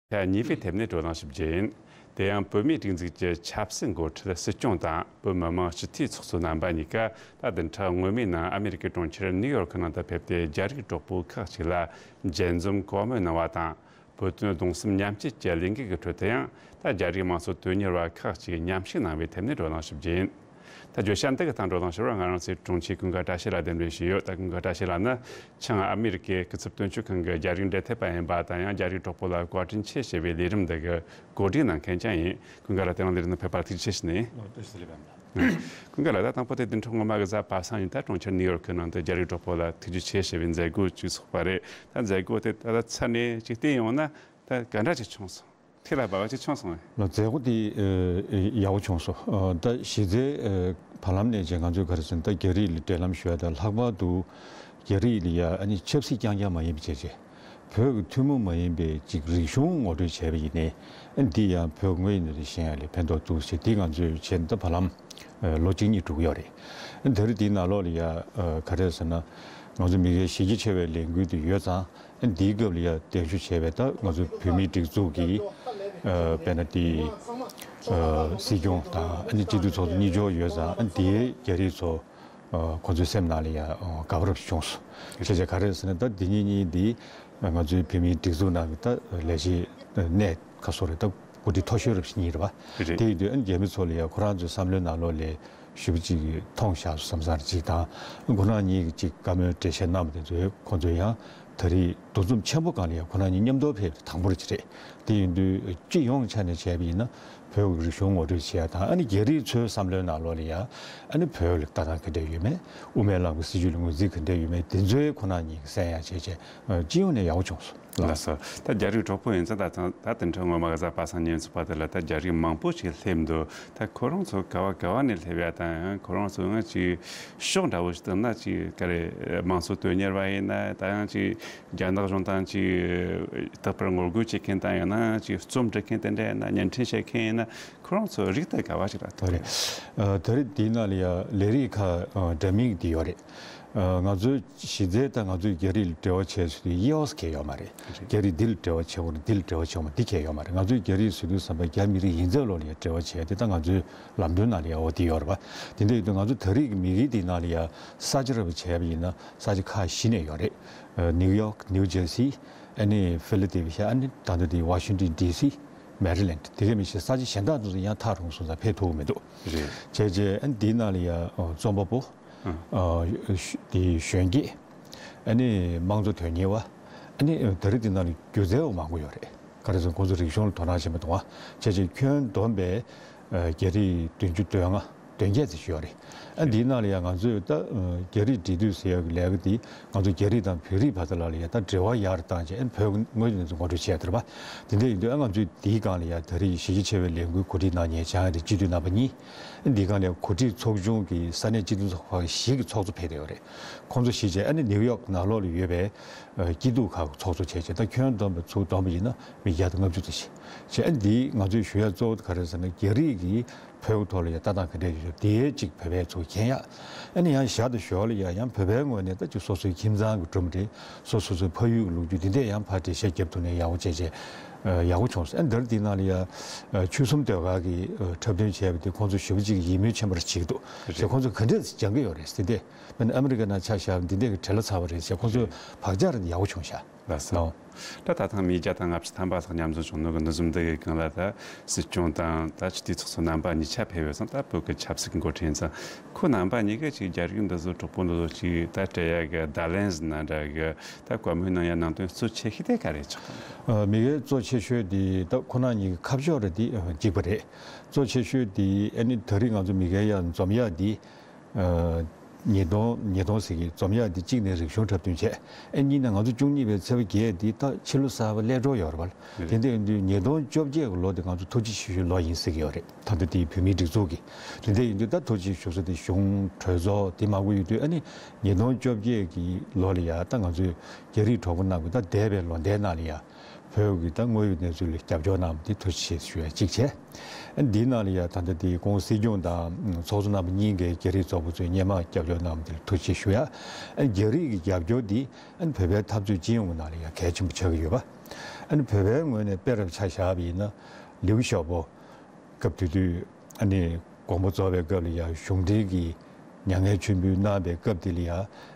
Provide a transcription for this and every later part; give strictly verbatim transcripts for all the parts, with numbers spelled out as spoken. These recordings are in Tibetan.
ཆ་གཉིས་པའི་ཐད་ནས་བགྲོ་གླེང་ཞིབ་རྒྱུ་ཡིན། དེ་ཡང་བོད་མིའི་སྒྲིག་འཛུགས་ཀྱི་ཆབ་སྲིད་འགོ་ཁྲིད་སྲིད་སྐྱོང་དང་བོད་མི་མང་སྤྱི་འཐུས་ཚོགས་གཙོ་རྣམ་པ་གཉིས་ཀ་ད་བདུན་ཕྲག་སྔོན་མའི་ནང་ཨ་མེ་རི་ཀའི་གྲོང་ཁྱེར་ནིའུ་ཡོར་ཁི་ནང་དུ་ཕེབས་ཏེ་རྒྱ་རིགས་གྲོགས་པོ་ཁག་ཅིག་ལ་མཇལ་འཛོམས་གོ་མོལ་གནང་བ་དང་། བོད་དོན་གདུང་སེམས་མཉམ་སྐྱེད་ཀྱི་ལས་འགུལ་གྱི་ཁྲོད་དུ་ཡང་ད་རྒྱ་རིགས་དམངས་གཙོ་དོན་གཉེར་བ་ཁག་ཅིག་མཉམ་ཞུགས་གནང་བའི་ཐད་ནས་བགྲོ་གླེང་ཞིབ་རྒྱུ་ཡིན། ད་བརྗོད་བྱ་འདི་གི་སྟེང་བགྲོ་གླེང་ཞུ་བར་ང་རང་ཚོའི་དྲུང་ཆེ་ཀུན་དགའ་བཀྲ་ཤིས་ལགས་གདན་འདྲེན་ཞུས་ཡོད། ད་ཀུན་དགའ་བཀྲ་ཤིས་ལགས་ནི་ཆིང་ཨ་མེ་རི་ཀའི་སྐུ་ཚབ་དོན་གཅོད་ཁང་གི་རྒྱ་རིགས་འབྲེལ་མཐུད་པ་ཡིན་པ་དང་ཡང་རྒྱ་རིགས་གྲོགས་པོ་ལ་བཀའ་དྲིན་ཆེ་ཞེས་པའི་ལས་རིམ་འདི་གི་གོ་སྒྲིག་གནང་མཁན་ཀྱང་ཡིན། ཀུན་དགའ་ལགས་དེ་རིང་ལས་རིམ་ནང་ཕེབས་པར་ཐུགས་རྗེ་ཆེ་ཞུ་ནི་ཡིན། ལགས་ཐུགས་རྗེ་ཆེ་ལགས། ཀུན་དགའ་ལགས། ད་དང་པོ་དེ་བདུན་ཕྲག་སྔོན་མ་གི་གཟའ་པ་སངས་ཉིན་ད་གྲོང་ཁྱེར་ནིའུ་ཡོར་ཁི་ནང་དུ་རྒྱ་རིགས་གྲོགས་པོ་ལ་ཐུགས་རྗེ་ཆེ་ཞེས་པའི་མཛད་སྒོ་ཅིག་ཚོགས་པ་རེད། ད་མཛད་སྒོ་དེ་ད་ལྟ་ཚར་ནས་ཅིག་བལྟས་ཡོང་ན་ད་ག་འདྲ་ཅིག་བྱུང་སོང་། ཐེ་ལ་བ་བ་ཅིག་བྱུང་སོང་ངས། ལ་མཛད་སྒོ་དེ་ཨ་ཡག་པོ་བྱུང་སོང་། ཨ་ད་གཞི་རྩའི་ཨ་བར་ལམ་ནས་ཅིག་ང་ཚོས་ག་རེ་ཟེར་ན་ད་རྒྱ་རིགས་ལ་འབྲེལ་ལམ་ཞུ་ཡ་ད་ལྷག་པར་དུ་རྒྱ་རིགས་ལ་ཡ་ཨ་ནི་ཆབ་སྲིད་རྐྱང་རྐྱང་མ་ཡིན་པ་བྱས་བྱས། བོད་ཀྱི་ཐུན་མོང་མ་ཡིན་པའི་ཅིག་རིག་གཞུང་ངོ་སྤྲོད་བྱས་པ་ཡིན་ནའི་འདི་ཡང་བོད་དངོས་ཡིན་ནི་ཤེས་ཡ་ལས་ཕན་ཐོགས་འདུག་ཞེས་འདི་ང་ཚོས་བྱས་ན་ད་བར་ལམ་ལོ་གཅིག་གཉིས་འགྲོ་གི་ཡོད་རེད། ད་རེས་འདིའི་ནང་ལོགས་ལ་ཡ་ག་རེ་ཟེར་ན་ང་ཚོ་མི་སྒེར་གཞི་རྒྱ་ཆེ་བའི་ལས་འགུལ་དུ་ཡོད་ཙང་འདིའི་སྐབས་ལ་ཡ་གདན་ཞུ་བྱས་པའི་ད་ང་ཚོ་བོད་མིའི་སྒྲིག་འཛུགས་ཀྱི་དཔེར་ན་དེ་སྲིད་སྐྱོང་དང་སྤྱི་འཐུས་ཚོགས་གཙོ་གཉིས་ཆོག་ཡོད་ཙང་འདིའི་རྒྱ་རིགས་ཚོ། ཁོང་ཚོའི་སེམས་ནང་ལ་ཡང་དགའ་པོ་རབ་བྱུང་སོང་། བྱས་ཙང་ག་རེ་ཟེར་ན་ད་འདི་གཉིས་གཉིས་འདི་ང་ཚོའི་བོད་མིའི་སྒྲིག་འཛུགས་ནང་གི་ད་ལས་བྱེད་གནས་ཁ་སོ་རེ་ད་འགོ་ཁྲིད་མཐོ་ཤོས་རབ་ཞིག་གཉིས་རེད་པ། རེད། དེ་ཡིན་དུས་ཨ་ནི་རྒྱ་མི་ཚོ་ལ་ཡང་ཁོ་རང་ཚོའི་བསམ་བློའི་ནང་ལོགས་ལས་ཞེ་པོ་ཅིག་མཐོང་བཞག་སོང་བསམ་སར་ཅིག་དང་ཁོ་རང་གཉིས་ཀྱི་ཅིག་བཀའ་མོལ་འགྲེལ་བཤད་གནང་བ་དེ་ཚོས་ཁོང་ཚོས་ཡང་ད་རེས་འདུ་འཛོམས་ཆེན་པོ་སྒང་ལ་ཡང་ཁོ་རང་གཉིས་མཉམ་དུ་ཕེབས་ཏེ་དང་པོ་རེད་ཅིག་རེད། དེ་ཡིན་དུས་སྤྱི་ཡོངས་ཆ་ནས་བྱས་པ་ཡིན་ན། བོད་ཀྱི་རིག་གཞུང་ངོ་སྤྲོད་བྱེད་ཡ་དང་ཨ་ནི་རྒྱ་རིགས་ཚོའི་བསམ་བློའི་ནང་ལོགས་ལ་ཡ་ཨ་ནི་བོད་ལ་ལྟ་སྟངས་ག་འདྲ་ཡོད་མེད། དབུ་མའི་ལམ་གྱི་སྲིད་བྱུས་ལ་ངོས་འཛིན་ག་འདྲ་ཡོད་མེད་དེ་ཚོའི་ཁོ་ན་ཉིད་ཀྱི་གསན་ཡ་བྱས་བྱས་སྤྱི་ཡོངས་ནས་ཡག་པོ་བྱུང་སོང་། ལགས་སོ། ད་རྒྱ་རིགས་གྲོགས་པོ་ཡིན་ཙང་ད་ད་དེ་འཕྲལ་སྔོན་མ་གཟའ་པ་སངས་ཉིན་ཚོགས་པ་དེ་ལ་ད་རྒྱ་རིགས་མང་པོ་ཞིག་སླེབས་འདུག་ད་ཁོ་རང་ཚོ་ག་བ་ག་བ་ནས་སླེབས་ཡ་དང་ཡང་ཁོ་རང་ཚོ་ཡང་ཅིག་ཕྱོགས་འདྲ་བོ་ཞིག་བཏང་ན་ཅིག་ག་རེ་དམངས་གཙོ་དོན་གཉེར་བ་ཡིན་ན་ད་ཡང་ཅིག་རྒྱ་ནག་གཞུང་དང་ཅིག་རྟག་པར་ངོ་རྒོལ་བྱེད་མཁན་དང་ཡང་ན་ཅིག་རྩོམ་འབྲི་མཁན་དེ་འདྲ་ཡང་ན་བརྙན་འཕྲིན་བཤད་མཁན་ཡིན་ན་ཁོ་རང་ཚོ་རིགས་དེ་ག་བ་ཞིག་ལ་ཐུག་རེད། ཨ་ད་རེས་འདིའི་ནང་ལ་ཡ་ལས་རིགས་ཁག་ཨ་འདྲ་མིན་འདི་ཡོད་རེད། ཨ་ང་ཚོའི་གཞི་རྩའི་ད་ང་ཚོའི་རྒྱ་རིགས་ལ་འབྲེལ་བ་བྱས་ཚུལ་དེ་གཡས་འོག་གས་ཡོད་མ་རེད། རྒྱ་རིགས་འདི་ལ་འབྲེལ་བ་བྱེད་དགོས་རེད་འདི་ལ་འབྲེལ་བ་བྱེད་དགོས་འདི་གས་ཡོད་མ་རེད། ང་ཚོའི་རྒྱ་རིགས་ཟེར་དུས་ཙམ་པ་རྒྱ་མི་རིགས་ཡིན་ཚད་ལོག་ལ་ཡ་འབྲེལ་བ་བྱས་དེ་ད་ང་ཚོའི་ལམ་སྟོན་ནང་ལ་ཡ་འོ་འདི་ཡོད་རེད་པ། དེ་འདྲ་ཡིན་དུས་ང་ཚོ་ད་རེས་ཀྱི་མི་རིགས་འདིའི་ནང་ལ་ཡ་ས་ཆ་ར་བ་བྱས་པ་ཡིན་ན་ས་ཆ་ཁག་བཞི་ནས་ཡོད་རེད། ཨ་ནིའུ་ཡོག་ནིའུ་ཇར་སི། ཨ་ནི་ཕི་ལ་དེལ་ཕི་ཡ། ཨ་ནི་ད་ལྟ་དེ་ཝ་ཤིང་ཏོན་ཌི་སི། མེ་རི་ལེན་ཌི། དེ་ག་མི་ཤེས་ས་ཆ་གཞན་དག་ཚོ་ཡང་ཐག་རིང་སོང་ཙང་ཕེབས་ཐུབ་ཀྱི་མི་འདུག་རེད། བྱས་རྗེས་ཨ་ནི་དེའི་ནང་ལ་ཡ་རྩོམ་པ་པོ། ཨ་དེ་གཞོན་སྐྱེས། ཨ་ནི་དམངས་གཙོ་དོན་གཉེར་བ། ཨ་ནི་ད་རེས་དེ་ནང་ལ་སྒྱུ་རྩལ་བ་མང་པོ་ཡོད་རེད། ག་རེ་ཟེར་ཁོང་ཚོ་རིག་གཞུང་ལ་དོ་སྣང་བྱེད་མི་འདུག་ཨ། བྱས་རྗེས་ཁྱོན་བསྡོམས་པས། རྒྱ་རིགས་བདུན་ཅུ་དོན་ལྔ་དོན་བརྒྱད་ཙམ་ཞིག་ཡོད་རེད། ཨ་འདིའི་ནང་ལ་ཡང་ང་ཚོས་ད་རྒྱ་རིགས་འབྲེལ་མཐུད་ཟེར་ཡག་གི་ལས་ཀ་འདི་ང་ཚོ་རྒྱ་རིགས་དང་བོད་རིགས་བར་དུ་ལ་ལ་ཡ་ད་འབྲེལ་བ་ཡག་རུ་བཏང་བྱས་ཨ་བོད་ཀྱི་དངོས་ཡོད་གནས་ཚུལ་ངོ་སྤྲོད་བྱས་ཡ་དེ་རེད་པ། དེ་འདྲ་ཡིན་དུས་ཨ་ང་ཚོས་འདིའི་སྒང་ལ་ཡ་ད་རེས་གཞི་རྒྱ་ཆེ་བའི་ལས་འགུལ་གོ་སྒྲིག་གནང་མཁན་བྱང་ཨ་རིའི་སྤྱི་འཐུས་རྣམ་པ་གཉིས། ཨ་འདིའི་སྒང་ལ་ཡ་གོ་སྒྲིག་ཚོགས་ཆུང་གི་ས་གནས་སྤྱི་མཐུན་ཚོགས་པ་བཞི་གི་ཚོགས་གཙོ་ཕེབས་བསྡད་ཡོད་རེད། ཁོང་ཚོ་བཞི་བྱས་ཨ་ནི་ནིའུ་ཡོག་ནང་ལོགས་ལ་ཡོད་པའི་སྐྱིད་སྡུག་ཁག་གི་ཚོགས་གཙོ་བྱས་བྱས་ད་ཁྱོན་བསྡོམས་པ་ཚུར་བསྡོམས་པ་ཡིན་ན་མི་བརྒྱ་དང་ལྔ་བཅུ་ཙམ་ཞིག་བྱས། ཨ་འདིའི་ང་ཚོས་ཞུ་ཡ་གཙོ་བོ་དེ་ག་རེ་ཟེར་ན་རྒྱ་རིགས་ཀྱིས་བོད་ཀྱི་ཐོག་ལ་ཡ་ལྟ་སྟངས་ག་འདྲས་ཡོད་དེའི་གཅིག་བོད་པའི་ཚོ་མཁྱེན་ཡ། ཨ་ནི་ཡང་ཞར་དུ་ཞོར་ལ་ཡ་ཡང་བོད་པའི་ངོས་ནས་ད་ཅིག་སོ་སོའི་ཁྱིམ་ཚང་གི་གྲུབ་འབྲས་སོ་སོ་སོའི་ཕ་ཡུལ་གྱི་ལོ་རྒྱུས་འདི་འདྲས་ཡང་ཕར་འགྲེལ་བཤད་རྒྱབ་ཐུབ་ནས་ཡག་པོ་བྱས་བྱས་ཡག་པོ་བྱུང་སོང་། ཨ་འདིར་འདི་ནང་ལ་ཡ་ཆོལ་གསུམ་ཟློས་གར་གྱི་འཁྲབ་སྟོན་བྱས་པ་དེ་ཁོང་ཚོ་ཞེ་པོ་ཅིག་ཡིད་སྨོན་ཆེན་པོ་རེ་བྱེད་ཀྱི་འདུག་རེད། ཁོང་ཚོ་ག་འདྲས་སྦྱང་གི་ཡོད་རེད་ཟེར་ཏེ། མིན་ཨ་མི་རི་ཀ་ནང་ཆ་བཞག་འདི་འདྲས་ཀྱི་བྲེལ་བ་ཚ་བ་རེད་ཟེར་ཁོང་ཚོས་བག་ཆགས་རེ་ཡག་པོ་བྱུང་ཤག་ལགས་སོ། ད་ད་ཐེངས་མི་བརྒྱ་དང་ལྔ་བཅུ་ཐམ་པ་ལྷག་མཉམ་འཛོམས་བྱུང་ནོ་གི་འདུ་འཛོམས་འདི་གི་སྒང་ལ་ད་སྲིད་སྐྱོང་དང་ད་སྤྱི་འཐུས་ཚོགས་གཙོ་རྣམ་པ་གཉིས་ཆ་ཕེབས་ཡོད་ཙང་ད་བོད་ཀྱི་ཆབ་སྲིད་ཀྱི་འགོ་ཁྲིད་ཡིན་ཙང་ཁོ་རྣམ་པ་གཉིས་ཀ་ཅིག་རྒྱ་རིགས་འདི་ཚོ་གྲོགས་པོ་འདི་ཚོ་ཅིག་ད་སྤྲད་ཡ་གི་བརྡ་ལན་ཟེར་ན་འདྲ་གི་ད་བཀའ་མོལ་གནང་ཡ་ནང་དོན་གཙོ་ཆེ་ཤོས་དེ་ག་རེ་ཆགས་ཀྱི་འདུག་མི་སྒེར་གཙོ་ཆེ་ཤོས་དེ་ད་ཁོ་རང་གཉིས་ཀྱི་ཁ་ཕྱོགས་རེད་དེ་གཅིག་པ་རེད། གཙོ་ཆེ་ཤོས་དེ་ཨ་ནི་ད་རེས་ང་ཚོ་མི་སྒེར་ཡ་འཛོམས་ཡ་དེ། ཉིས་སྟོང་ཉིས་སྟོང་ཟེར་གྱི་འཛོམས་ཡག་འདི་གཅིག་ནས་རིག་གཞུང་འཁྲབ་སྟོན་བྱས། ཨེ་གཉིས་ནས་ང་ཚོ་བཅུ་གཉིས་པའི་ཚེས་པ་བརྒྱད་འདི་ད་ཕྱི་ལོ་གསར་པ་སླེབས་འགྲོ་ཡོད་རེད་པ། དེ་འདྲ་ཡིན་དུས་ཉིས་སྟོང་བཅོ་བརྒྱད་ཀྱི་ལོ་དེ་ང་ཚོ་ཐུགས་རྗེ་ཆེ་ཤོས་ལོ་ཡིན་ཟེར་གྱི་ཡོད་རེད། ད་ལྟ་དེའི་བོད་མིའི་སྒྲིག་འཛུགས་ཀྱི། དེ་འདྲ་ཡིན་དུས་ད་ཐུགས་རྗེ་ཆེ་ཞུ་ས་དེ་གཞུང་གྲོས་ཚོགས་དེ་མང་པོ་ཡོད་དུས་ཨ་ནི་ཉིས་སྟོང་བཅོ་བརྒྱད་ཀྱི་ལོ་ལ་ཡ་ད་ང་ཚོའི་རྒྱ་རིགས་གྲོགས་པོ་རྣམས་ཀྱི་ད་འདས་པའི་ལོ་ཟླའི་ནང་ལ་ཡ། བོད་ཀྱི་ད་དངོས་ཡོད་གནས་ཚུལ་ལ་རྒྱབ་སྐྱོར་གནང་བ་དེ་ཐུགས་རྗེ་ཆེ་ཞུ་ཡ་གཅིག་བྱས། ཨ་འདིའི་ནང་ལ་ཡ་ད་ལྟ་དེ་ཁོང་སྲིད་སྐྱོང་དང་ཚོགས་གཙོ་རྣམ་པ་གཉིས་ཀའི་རྒྱ་རིགས་ཚོགས་པ་ཚོས་སྔོན་མ་རྒྱབ་སྐྱོར་གནང་བ་དེ་ལ་ཐུགས་རྗེ་ཆེ་ཞུ་ཡ། ཨ་རྒྱ་རིགས་ཀྱི་རྒྱབ་སྐྱོར་འདི་ཨ་བོད་པའི་འཐབ་རྩོད་སྤྱི་ཡོངས་ཀྱི་ནང་ལ་ཡ་གལ་ཆེན་པོ་ཆགས་ཀྱི་ཡོད་པ། ཨ་ནི་བོད་པའི་ངོས་ནས་དཔེ་རུ་ཆ་བཞག་པ་ཡིན་ན། ལིའུ་ཞའོ་པོ་སྐབས་དེ་དུས་ཨ་ནི་དགོངས་པ་རྫོགས་པའི་སྐབས་ལ་ཡང་གཞུང་འབྲེལ་གྱི་མྱ་ངན་མཆོད་འབུལ་གནང་བའི་སྐབས་དེ་ལ་ཡང་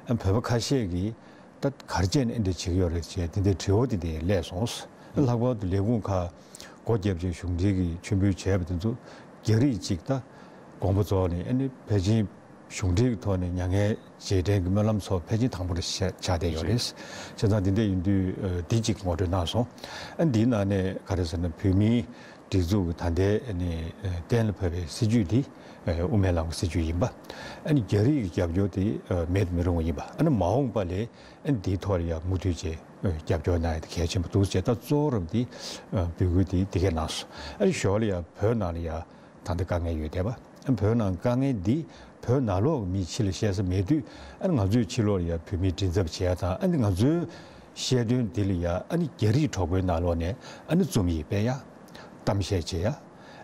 ཨ་བོད་པ་ཁ་ཤས་ཀྱིས་ད་ག་རེ་བྱས་ནས་ཨེ་འདྲ་བྱེད་ཀྱི་ཡོད་རེད་ཅེས་དེ་འདྲའི་དྲི་བ་དེ་འདྲ་སླེབས་སོང་། ལྷག་པར་དུ་ལས་ཁུངས་ཁག་སྒོ་བརྒྱབ་བྱས་གཞུང་འབྲེལ་གྱི་མཆོད་འབུལ་བྱས་པ་དེ་ཚོ་རྒྱ་རིགས་གཅིག་ད་དགོངས་པ་རྫོགས་ནས་ཨ་ནི་ཕལ་ཆེར་གཞུང་འབྲེལ་གྱི་ཐོག་ནས་མྱ་ངན་རྗེས་དྲན་གྱི་སྨོན་ལམ་ཚོགས་ཕལ་ཆེར་དང་པོ་རེད་ཆགས་བསྡད་ཡོད་རེད། བྱས་ཙང་འདི་འདྲ་ཡིན་དུས་ཨ་འདི་གཅིག་ངོ་སྤྲོད་གནང་སོང་། ཨ་འདིའི་ནང་ནས་ག་རེ་ཟེར་ན་བོད་མིའི་སྒྲིག་འཛུགས་ཀྱི་ད་ལྟའི་ཨ་ནི་ཨ་གཏན་ལ་ཕབ་པའི་སྲིད་བྱུས་འདི་ཨ་དབུ་མའི་ལམ་གྱི་སྲིད་བྱུས་ཡིན་པ། ཨ་ནི་རྒྱ་རིགས་ཀྱི་རྒྱབ་སྐྱོར་དེ་ཨ་མེད་དུ་མི་རུང་བ་ཡིན་པ། ཨ་ནི་མ་འོངས་པ་ལ་ཨ་ནི་འདིའི་ཐོག་ལ་ཡང་མུ་མཐུད་བྱས་ཨ་རྒྱབ་སྐྱོར་གནང་ཡ་དེ་གལ་ཆེན་པོ་འདུག་ཅེས་ད་གཙོ་བོ་རམ་འདི་ཨ་འབོད་སྐུལ་དེ་འདི་གས་གནང་སོང་། ཨ་ནི་ཞོར་ལ་ཡང་བོད་ནང་ལ་ཡང་ད་ལྟ་དཀའ་ངལ་ཡོད་བསྡད་པ། ཨ་བོད་ནང་དཀའ་ངལ་འདི་བོད་ནང་ལོགས་ཀྱི་མིས་ཕྱི་ལ་བཤད་ས་མེད་དུས། ཨ་ནི་ང་ཚོས་ཕྱི་ལོགས་ལ་ཡང་བོད་མིའི་མགྲིན་ཚབ་བྱེད་ཡ་དང་། ཨ་ནི་ང་ཚོའི་བཤད་དོན་འདི་ལ་ཡང་ཨ་ནི་རྒྱ་རིགས་གྲོགས་པོའི་ནང་ལོགས་ནས་ཨ་ནི་རྩོམ་ཡིག་སྤེལ་ཡ། གཏམ་བཤད་བྱེད་ཡ།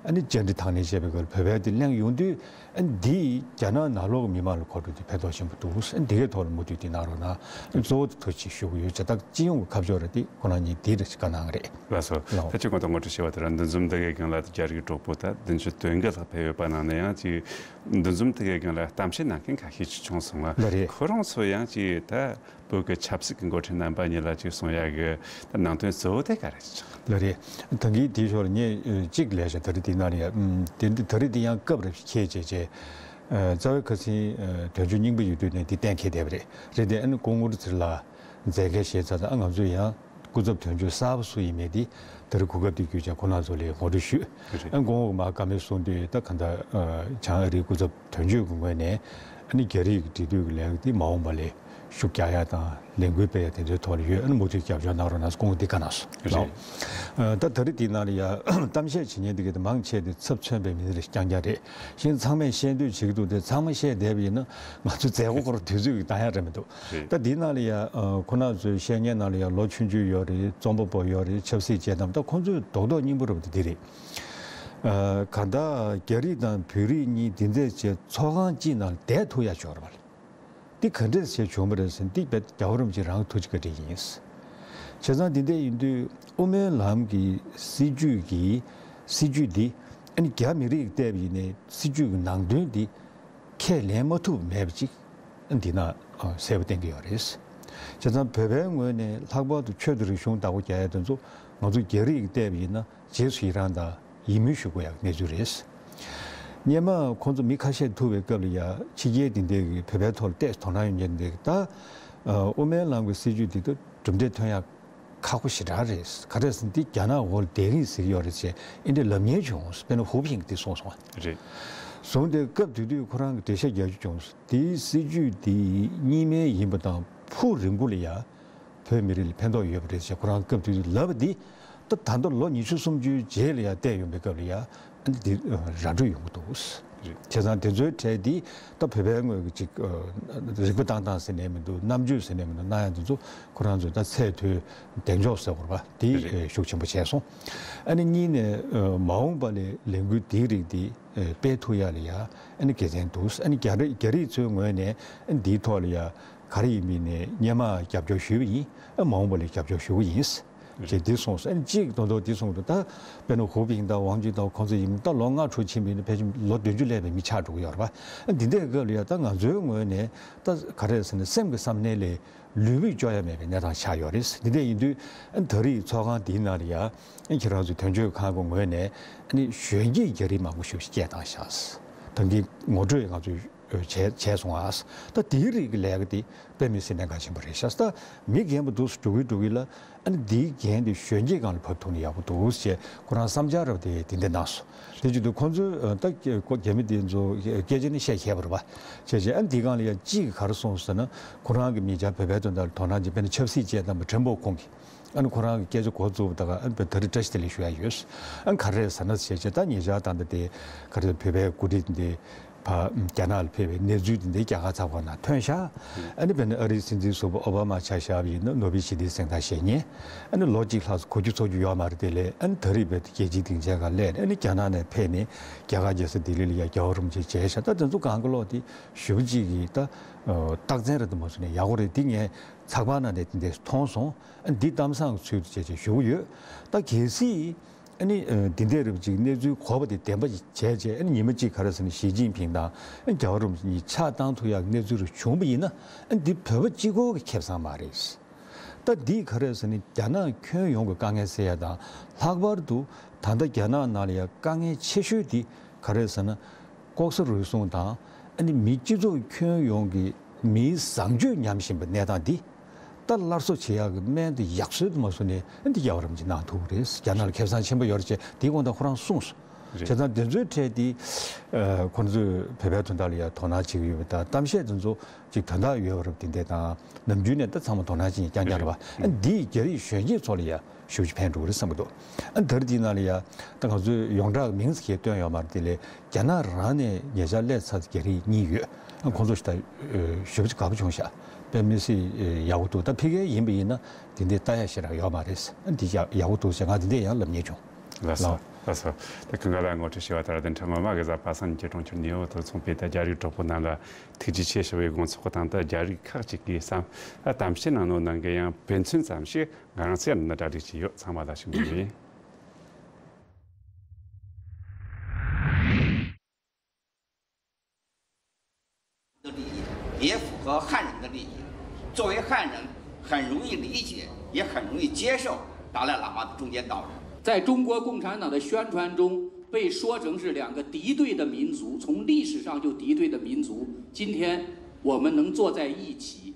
ཨ་ནི་བཅར་འདྲི་དང་ལེན་བྱས་པའི་སྐབས་ལ་བོད་པའི་དེ་གླེང་ཡོང་དུས། ཨ་ནི་འདིས་རྒྱ་ནག་ནང་ལོགས་ཀྱི་མི་མང་ལ་གོ་འགྲོ་དེ་ཕན་ཐོགས་ཆེན་པོ་འདུག། ཨ་ནི་འདི་གའི་ཐོག་ལ་མུ་མཐུད་དེ་གནང་རོགས་གནང་། ཨ་ནི་གཙོ་བོ་དེ་ཐུགས་རྗེ་ཆེ་ཞུ་གི་ཡོད། བྱས་ཙང་སྤྱི་ཡོངས་ཀྱི་ཁ་ཕྱོགས་རེད་དེ་ཁོ་རང་གཉིས་དེ་རེད་བཀའ་གནང་གི་རེད། ལགས་སོ། ལགས། ད་ཅི་གོང་དུ་ངོ་སྤྲོད་བྱས་པ་ལྟར་འདུ་འཛོམས་འདི་གའི་སྒང་ལ་རྒྱ་རིགས་གྲོགས་པོ་ད་བདུན་ཅུ་དོན་དགུ་ལྷག་ཕེབས་ཡོད་པ་ནང་ནས་ཡང་ཅིག་འདུ་འཛོམས་དེ་གའི་སྒང་ལ་གཏམ་བཤད་གནང་མཁན་ཁ་ཤས་ཅིག་བྱུང་སོང་ང་། ལགས་རེད། ཁོ་རང་ཚོ་ཡང་ཅིག་ད་བོད་ཀྱི་ཆབ་སྲིད་ཀྱི་འགོ་ཁྲིད་རྣམ་པ་གཉིས་ལ་ཅིག་གསུང་ཡག་གི་ད་ནང་དོན་གཙོ་བོ་དེ་ག་རེ་ཆགས། ལགས་རེད། ད་གིན་དེའི་ཞོར་ལ་ངས་ཨ་གཅིག་ལབ་བཞག། ད་རེས་དེ་ནང་ལ་ཡ་ཨམ་དེ་འདི་ད་རེས་དེ་ཡང་སྐབས་རེ་བཞིན་ཁྱེད་བྱས་བྱས་ཨ་རྩ་བའི་ཁ་སང་ཨ་དོན་གཅོད་རྙིང་པ་ཡོད་དུས་ནས་དེ་གཏན་འཁེལ་བསྡད་པ་རེད། རེད་དེ་ཨ་ནི་སྐུ་ངོ་ཚེ་རིང་ལགས་མཛད་འགན་བཞེས་ཚར་ཙང་། ཨ་ང་ཚོས་ཡང་སྐུ་ཚབ་དོན་གཅོད་གསར་པ་སུ་ཡིན་མིན་དེ་ད་རེས་གོ་སྐབས་དེ་བརྒྱུད་བྱས་ཁོང་རྣམ་ཚོ་ལ་ངོ་སྤྲོད་ཞུས། རེད། ཨ་ཁོང་མར་བཀའ་མོལ་གསུང་དུས། ད་གང་ལྟར་ཨ་བྱང་ཨ་རིའི་སྐུ་ཚབ་དོན་གཅོད་ཀྱི་ངོས་ནས་ཨ་ནི་རྒྱ་རིགས་ཀྱི་འབྲེལ་མཐུད་ཀྱི་ལས་འགུལ་འདི་མ་འོངས་པ་ལ་ཤུགས་རྒྱག་ཡ་དང་ལས་འགུལ་སྤེལ་ཡ་དེ་ཚོའི་ཐོག་ལ་ཡོད། ཨ་ནི་མུ་མཐུད་རྒྱབ་སྐྱོར་གནང་རོགས་གནང་ཟེར་སྐུ་ངོ་འདི་བཀའ་གནང་སོང་། རེད། ཨ་ད་ད་རེས་འདི་ནང་ལ་ཡ་གཏམ་བཤད་བྱེད་མཁན་འདི་གའི་དེ་མང་ཆེ་དེ་ཚབ་མཚོན་པའི་མི་རེ་རྐྱང་རྐྱང་རེད། གཞན་ཚང་མས་བཤད་འདོད་བྱེད་ཀྱི་འདུག། དེ་ཚང་མ་བཤད་བསྡད་པ་ཡིན་ན་ང་ཚོ་མཛད་སྒོ་ཁོ་རང་དུས་ཚོད་ཀྱིས་འདང་ཡ་རེད་མི་འདུག། རེད། ད་འདི་ནང་ལ་ཡ་ཨ་ཁོ་རང་ཚོའི་བཤད་མཁན་ནང་ལ་ཡ་ལོ་ཆུང་ཆུང་ཡོད་རེད། རྩོམ་པ་པོ་ཡོད་རེད། ཆབ་སྲིད་དཔྱད་གཏམ། ད་ཁོང་ཚོའི་རྡོག་རྡོག་སྙིང་པོ་རུ་དེ་འདི་རེད། ཨ་གང་ལྟར་རྒྱ་རིགས་དང་བོད་རིགས་གཉིས་འདི་མཛད་བྱས་ཚོགས་ཁང་གཅིག་ནང་བསྡད་ཐུབ་ཡ་ཅིག་ཡོད་རེད་པ། འདི་ག་འདྲས་བྱས་བྱུང་བ་རེད་ཟེར་ན། འདི་རྦད་རྒྱལ་བ་རིན་པོ་ཆེ་རང་ཐུགས་རྗེ་བཀའ་དྲིན་ཡིན། བྱས་ཙང་འདི་འདྲས་ཡིན་དུས་དབུ་མའི་ལམ་གྱི་སྲིད་བྱུས་ཀྱི་སྲིད་བྱུས་འདི་ཨ་ནི་རྒྱ་མི་རིགས་བལྟས་པ་ཡིན་ནའི་སྲིད་བྱུས་ཀྱི་ནང་དོན་འདི་ཁས་ལེན་མ་ཐུབ་མེད་པ་ཅིག་འདི་ན་གསལ་པོ་བསྟན་གྱི་ཡོད་རེད། བྱས་ཙང་བོད་པའི་ངོས་ནས་ལྷག་པར་དུ་ཆོས་དང་རིག་གཞུང་བདག་པོ་རྒྱག་ཡ་དེ་ཚོ་ང་ཚོ་རྒྱ་རིགས་བལྟས་པ་ཡིན་ན་རྗེས་སུ་ཡི་རང་དང་ཡིད་སྨོན་ཞུ་དགོས་ཡག་གནས་ཚུལ་རེད། སྔོན་མ་ཁོང་ཚོ་མི་ཁ་ཤས་ཐུག་པའི་སྐབས་ལ་ཡ་ཕྱི་རྒྱལ་དེ་འདྲས་ཀྱི་བོད་པའི་ཐོག་ལ་ཏོག་ཙམ་དོ་སྣང་ཡོད་མཁན་དེ་ད་ཨ་དབུ་མའི་ལམ་གྱི་སྲིད་བྱུས་དེ་ད་གྲུབ་འབྲས་ཐོན་ཡག་ཁག་པོ་ཞེ་དྲག་རེད། ག་རེ་ཟེར་ན་འདི་རྒྱ་ནག་འོག་ལ་བསྡད་ཀྱི་ཡིན་ཟེར་གྱི་ཡོད་རེད་ཅེས་ཨེ་འདྲས་ལབ་མཁན་བྱུང་། དཔེར་ན་ཧུའུ་པིན་གྱིས་འདི་གསུངས་སོང་བ། རེད། བཟུང་སྟེ་སྐབས་དེ་དུས་ཁོ་རང་གིས་འགྲེལ་བཤད་རྒྱག་རྒྱུ་བྱུང་སོང་། དེའི་སྲིད་བྱུས་དེ་གཉིས་སྨན་ཡིན་པ་དང་ཕུགས་རིང་པོ་ལ་ཡ་བོད་མི་རིགས་ལ་ཕན་ཐོགས་ཡོད་པ་རེད་ཅེས་ཁོ་རང་སྐབས་དེ་དུས་ལབ་པ་འདི་ད་ད་ལྟ་ལོ་ཉི་ཤུ་སུམ་ཅུའི་རྗེས་ལ་ཡ་བལྟས་ཡོང་པའི་སྐབས་ལ་ཡ་ཨ་ནི་འདི་ར་སྤྲོད་ཡོང་གི་འདུག། རེད། བྱས་ཙང་དེ་ཚོའི་གྲས་འདི་ད་བོད་པའི་ངོས་ཀྱི་ཅིག་ཨ་རིག་པ་བཏང་སྟངས་ཟེར་ནས་མི་འདུག། རྣམ་དཔྱོད་ཟེར་ནས་མི་འདུག། གནང་ཡ་འདི་ཚོ་ཁོ་རང་ཚོས་ད་ཚད་མཐོའི་གདེང་འཇོག་ཟེར་དགོས་རེད་པ། འདི་རེད། ཨེ་ཤུགས་ཆེན་པོ་བྱས་སོང་། ཨ་ནི་གཉིས་ནས་ཨ་མ་འོངས་པ་ལ་ལས་འགུལ་འདིའི་རིགས་འདི་ཨེ་སྤེལ་ཐུབ་ཡ་ལ་ཡ་ཨ་ནི་དགེ་མཚན་འདུག། ཨ་ནི་རྒྱ་རི་རྒྱ་རིགས་ཚོའི་ངོས་ནས་ཨ་ནི་འདིའི་ཐོག་ལ་ཡ་ག་རེ་ཡིན་མིན་ནས་སྔོན་མ་རྒྱབ་སྐྱོར་ཞུས་པ་ཡིན། ཨ་མ་འོངས་པ་ལ་རྒྱབ་སྐྱོར་ཞུ་གི་ཡིན། ཅེས་འདི་གསུངས་སོང་། ཨ་ནི་གཅིག་དོན་དག་འདི་གསུངས་འདུག། ད་དཔེར་ན་ཧུའུ་པིན་དང་ཝང་ཅུན་དང་ཁོང་ཚོ་ཡིན་ད་ལོ་ལྔ་དྲུག་ཕྱིན་པ་ཡིན་ན་ཕལ་ཆེར་ལོ་བདུན་ཅུ་སླེབས་པའི་མི་ཆགས་འགྲོ་གི་ཡོད་རེད་པ། ཨ་འདི་འདྲའི་སྐབས་ལ་ཡ་ད་ང་ཚོའི་ངོས་ནས་ད་ག་རེ་ཟེར་ན་སེམས་ཀྱི་བསམ་ནས་ལས་ལུས་པོས་སྐྱོ་ཡ་མེད་པའི་གནས་སྟངས་ཆགས་ཡོད་རེད། འདི་འདྲ་ཡིན་དུས་ཨ་ནི་ད་རེས་ཚོགས་ཁང་འདིའི་ནང་ལ་ཡ་ཨ་ཁྱེད་རང་ཚོའི་དོན་གཅོད་ཁང་གི་ངོས་ནས་ཨ་ནི་གཞོན་སྐྱེས་རྒྱ་རིགས་མང་པོ་ཞིག་སྐད་བཏང་ཤག། ད་གིན་ངོ་སྤྲོད་ང་ཚོས་བྱས་བྱས་སོང་ཨ། ད་དེའི་རིགས་ཀྱི་ལས་ཀ་དེ་དཔེ་མི་སྲིད་གནད་འགག་ཆེན་པོ་རེད་ཤག། ད་མི་རྒན་པོ་འདུག་སེ་འགྲོ་གི་འགྲོ་གི་ལ་ཨ་ནི་འདིའི་འགན་དེ་གཞོན་སྐྱེས་སྒང་ལ་བབས་ཐུབ་ན་ཡག་པོ་འདུག་ཟེར་ཁོ་རང་བསམ་འཆར་རབ་དེ་དེ་འདྲ་གནང་སོང་། དེ་བྱེད་དུས་ཁོང་ཚོས་ཨ་ད་ཁོ་རྒྱ་མི་དེ་ཚོ་སྐད་ཆ་ནི་བཤད་མཁས་པ་རེད་པ། བྱས་བྱས་ཨ་ནི་འདི་སྒང་ལ་ཡང་གཅིག་གིས་ག་རེ་གསུངས་ཟེར་ན་ཁོ་རང་གི་མི་སྐྱ་བོད་པའི་དོན་དག་ལ་དོ་སྣང་བྱེད་དཔེར་ན་ཆབ་སྲིད་དཔྱད་གཏམ་པ་ཁྲེན་པོ་ཁུང་གིས་ཨ་ནི་ཁོ་རང་གི་སྐད་ཆ་འགོ་བཙུགས་པ་ད་ག་ཨ་ནི་ད་རེས་བཀྲ་ཤིས་བདེ་ལེགས་ཞུ་ཡ་ཡོད། ཨ་ནི་ག་རེ་རེད་ཟེར་ན་བྱས་བྱས་ད་ཉེ་ཆར་ད་ལྟ་དེ་ག་རེ་བོད་པའི་འགོ་ཁྲིད་དེ། ཨ་རྒྱ་ནག་ལ་ཕེབས་པའི་གནས་ཚུལ་དེ་འདྲའི་རྒྱ་གར་ཚགས་པར་ནང་ཐོན་ཤག་ཨ་ནི་དཔེར་ན་ཨ་རིའི་སྲིད་འཛིན་ཟུར་པ་ཨོ་བྷ་མ་ཆ་བཞག་པ་ཡིན་ན་ནོ་བེལ་ཞི་བདེའི་གཟེངས་རྟགས་བཞེས་མཁན། ཨ་ནི་ལོ་གཅིག་ལྷག་ཙམ་གོ་རྒྱུ་ཚོར་རྒྱུ་ཡོད་མ་རེད། དེ་ལས་ཨ་ནི་ད་རེས་རྦད་དེ་རྒྱལ་སྤྱིའི་སྡིངས་ཆའི་སྒང་སླེབས་ནས་ཨ་ནི་རྒྱ་ནག་ནས་ཕེབས་ནས་རྒྱ་གར་རྒྱལ་ས་ལྡི་ལི་ལ་ཡ་རྒྱལ་བ་རིན་པོ་ཆེ་མཇལ་ཤག་ད་དེ་ཚོ་གང་ག་ལོག་དེ་ཞེ་པོ་ཅིག་གི་ད་རྟགས་མཚན་རེད་འདུག་མ་སོང་ནས་ཡག་པོ་རེད། དེ་ངས་ཚགས་པར་ནང་ནས་དེ་འདྲ་མཐོང་སོང་། ཨ་ནི་འདི་གཏམ་བཟང་གི་ཚུལ་དུ་བྱས་བྱས་ཞུ་གི་ཡོད། ད་གལ་སྲིད། ཨ་ནི་ཨ་འདི་འདྲའི་རིགས་ཅིག་གནས་ཚུལ་གོ་བ་དེ་བདེན་པ་ཞིག་བྱས་རྗེས་ཨ་ནི་ཉི་མ་གཅིག་ག་རེ་ཟེར་ན་ཞི་ཅིན་ཕིང་དང་ཨ་རྒྱལ་བ་རིན་པོ་ཆེ་གཉིས་ཕྱག་བཏང་ཐུབ་ཡག་གི་གནས་ཚུལ་རེ་བྱུང་བ་ཡིན་ན་ཨ་འདི་བོད་པ་གཅིག་པོ་གི་ཁེ་བཟང་མ་རེད། ད་འདི་ག་རེ་ཟེར་ན་རྒྱ་ནག་ཁྱོན་ཡོངས་ཀྱི་དཀའ་ངལ་སེལ་ཡག་དང་ལྷག་པར་དུ་ད་ལྟ་རྒྱ་ནག་ནང་ལ་ཡང་དཀའ་ངལ་ཆེ་ཤོས་དེ་ག་རེ་ཟེར་ན། ལྐོག་ཟ་རུལ་སུངས་དང་ཨ་ནི་མི་སྤྱི་ཚོགས་ཁྱོན་ཡོངས་ཀྱི་མིའི་བཟང་སྤྱོད་ཉམས་བཞིན་པའི་གནས་སྟངས་འདི་ད་སླར་གསོ་བྱེད་ཡག་གི་སྨན་དེ་ཡག་སྲོལ་དུ་མ་བཟུང་ནས་ཨ་ནི་འདི་རྒྱལ་བ་རིན་པོ་ཆེ་གནང་ཐུབ་ཀྱི་རེད། རྒྱ་ནག་ལ་ཁེ་བཟང་ཆེན་པོ་ཡོད་རེད་ཅེས་དེའི་དགོངས་དག་ཁོ་རང་གསུངས་སོང་། རེད། བྱས་ཙང་དེ་ཚོའི་གྲས་དེ་ཨ་ཁོ་ཚོས་བོད་པའི་དོན་དག་ལ་ཡང་དོ་སྣང་བྱེད་ཀྱི་ཡོད་པ་དང་གཏམ་བཤད་དེ་ཚོ་ཅིག་དོན་དག་ཡོད་པ་རེད་དེ་འདྲ་དང་ནམ་རྒྱུན་ནས་ད་ཚང་མ་དོ་སྣང་བྱེད་རྐྱང་རྐྱང་རེད་པ། ཨ་ནི་འདིས་རྒྱ་རིགས་གཞོན་སྐྱེས་ཚོ་ལ་ཡང་ཞེ་པོ་ཅིག་ཕན་འགྲོ་གི་རེད་བསམ་གྱི་འདུག་ཨ་ནི་ད་རེས་འདི་ནང་ལ་ཡ་ད་ང་ཚོས་ཡོངས་གྲགས་མིང་ཞིག་བཏོན་ཡོད་མ་རེད། དེ་ལས་རྒྱ་ནག་རང་ནས་ཉེ་ཆར་སླེབས་ཚར་རྒྱ་རིགས་གཉིས་ཡོད། ཨ་ཁོང་ཚོ་ཞིག་ད་ཞེ་པོ་ཅིག་དགའ་པོ་བྱུང་ཤག་དཔེ་མི་སྲིད་ཡག་པོ་འདུག་ད་ཕ་གིར་ཡིན་པ་ཡིན་ན་དེ་འདྲའི་ལྟ་ཡག་ཞེ་དྲག་ཡོད་མ་རེད། ཨ་འདི་ཡག་ཡག་པོ་འདུག་ཟེར་ང་དེ་འདྲས་ཡང་ལབ་མཁན་བྱུང་། ལགས་སོ། ལགས་སོ། ད་ཁོང་ག་ལ་ངོ་སྤྲོད་ཞུ་བ་ལྟར་བདུན་ཕྲག་སྔོན་མ་གི་གཟའ་པ་སངས་ཀྱི་གྲོང་ཁྱེར་ནིའུ་ཡོག་ཏུ་ཚོགས་པའི་ད་རྒྱ་རིགས་གྲོགས་པོ་རྣམས་ལ་ཐུགས་རྗེ་ཆེ་ཞུ་བའི་དགོངས་ཚུལ་དང་ད་རྒྱ་རིགས་ཁག་ཅིག་གིས་བསམ་ཨ་གཏམ་བཤད་གནང་ནོ་ནང་གི་ཡང་དཔེ་མཚོན་ཙམ་ཞིག་ང་རང་ཚོའི་ནང་གྲ་སྒྲིག་བྱས་ཡོད། ཚང་མ་ལ་ཞུ་འདོད་ཡིན། 的利益，也符合汉人的利益。作为汉人，很容易理解，也很容易接受达赖喇嘛的中间道人。在中国共产党的宣传中，被说成是两个敌对的民族，从历史上就敌对的民族，今天我们能坐在一起，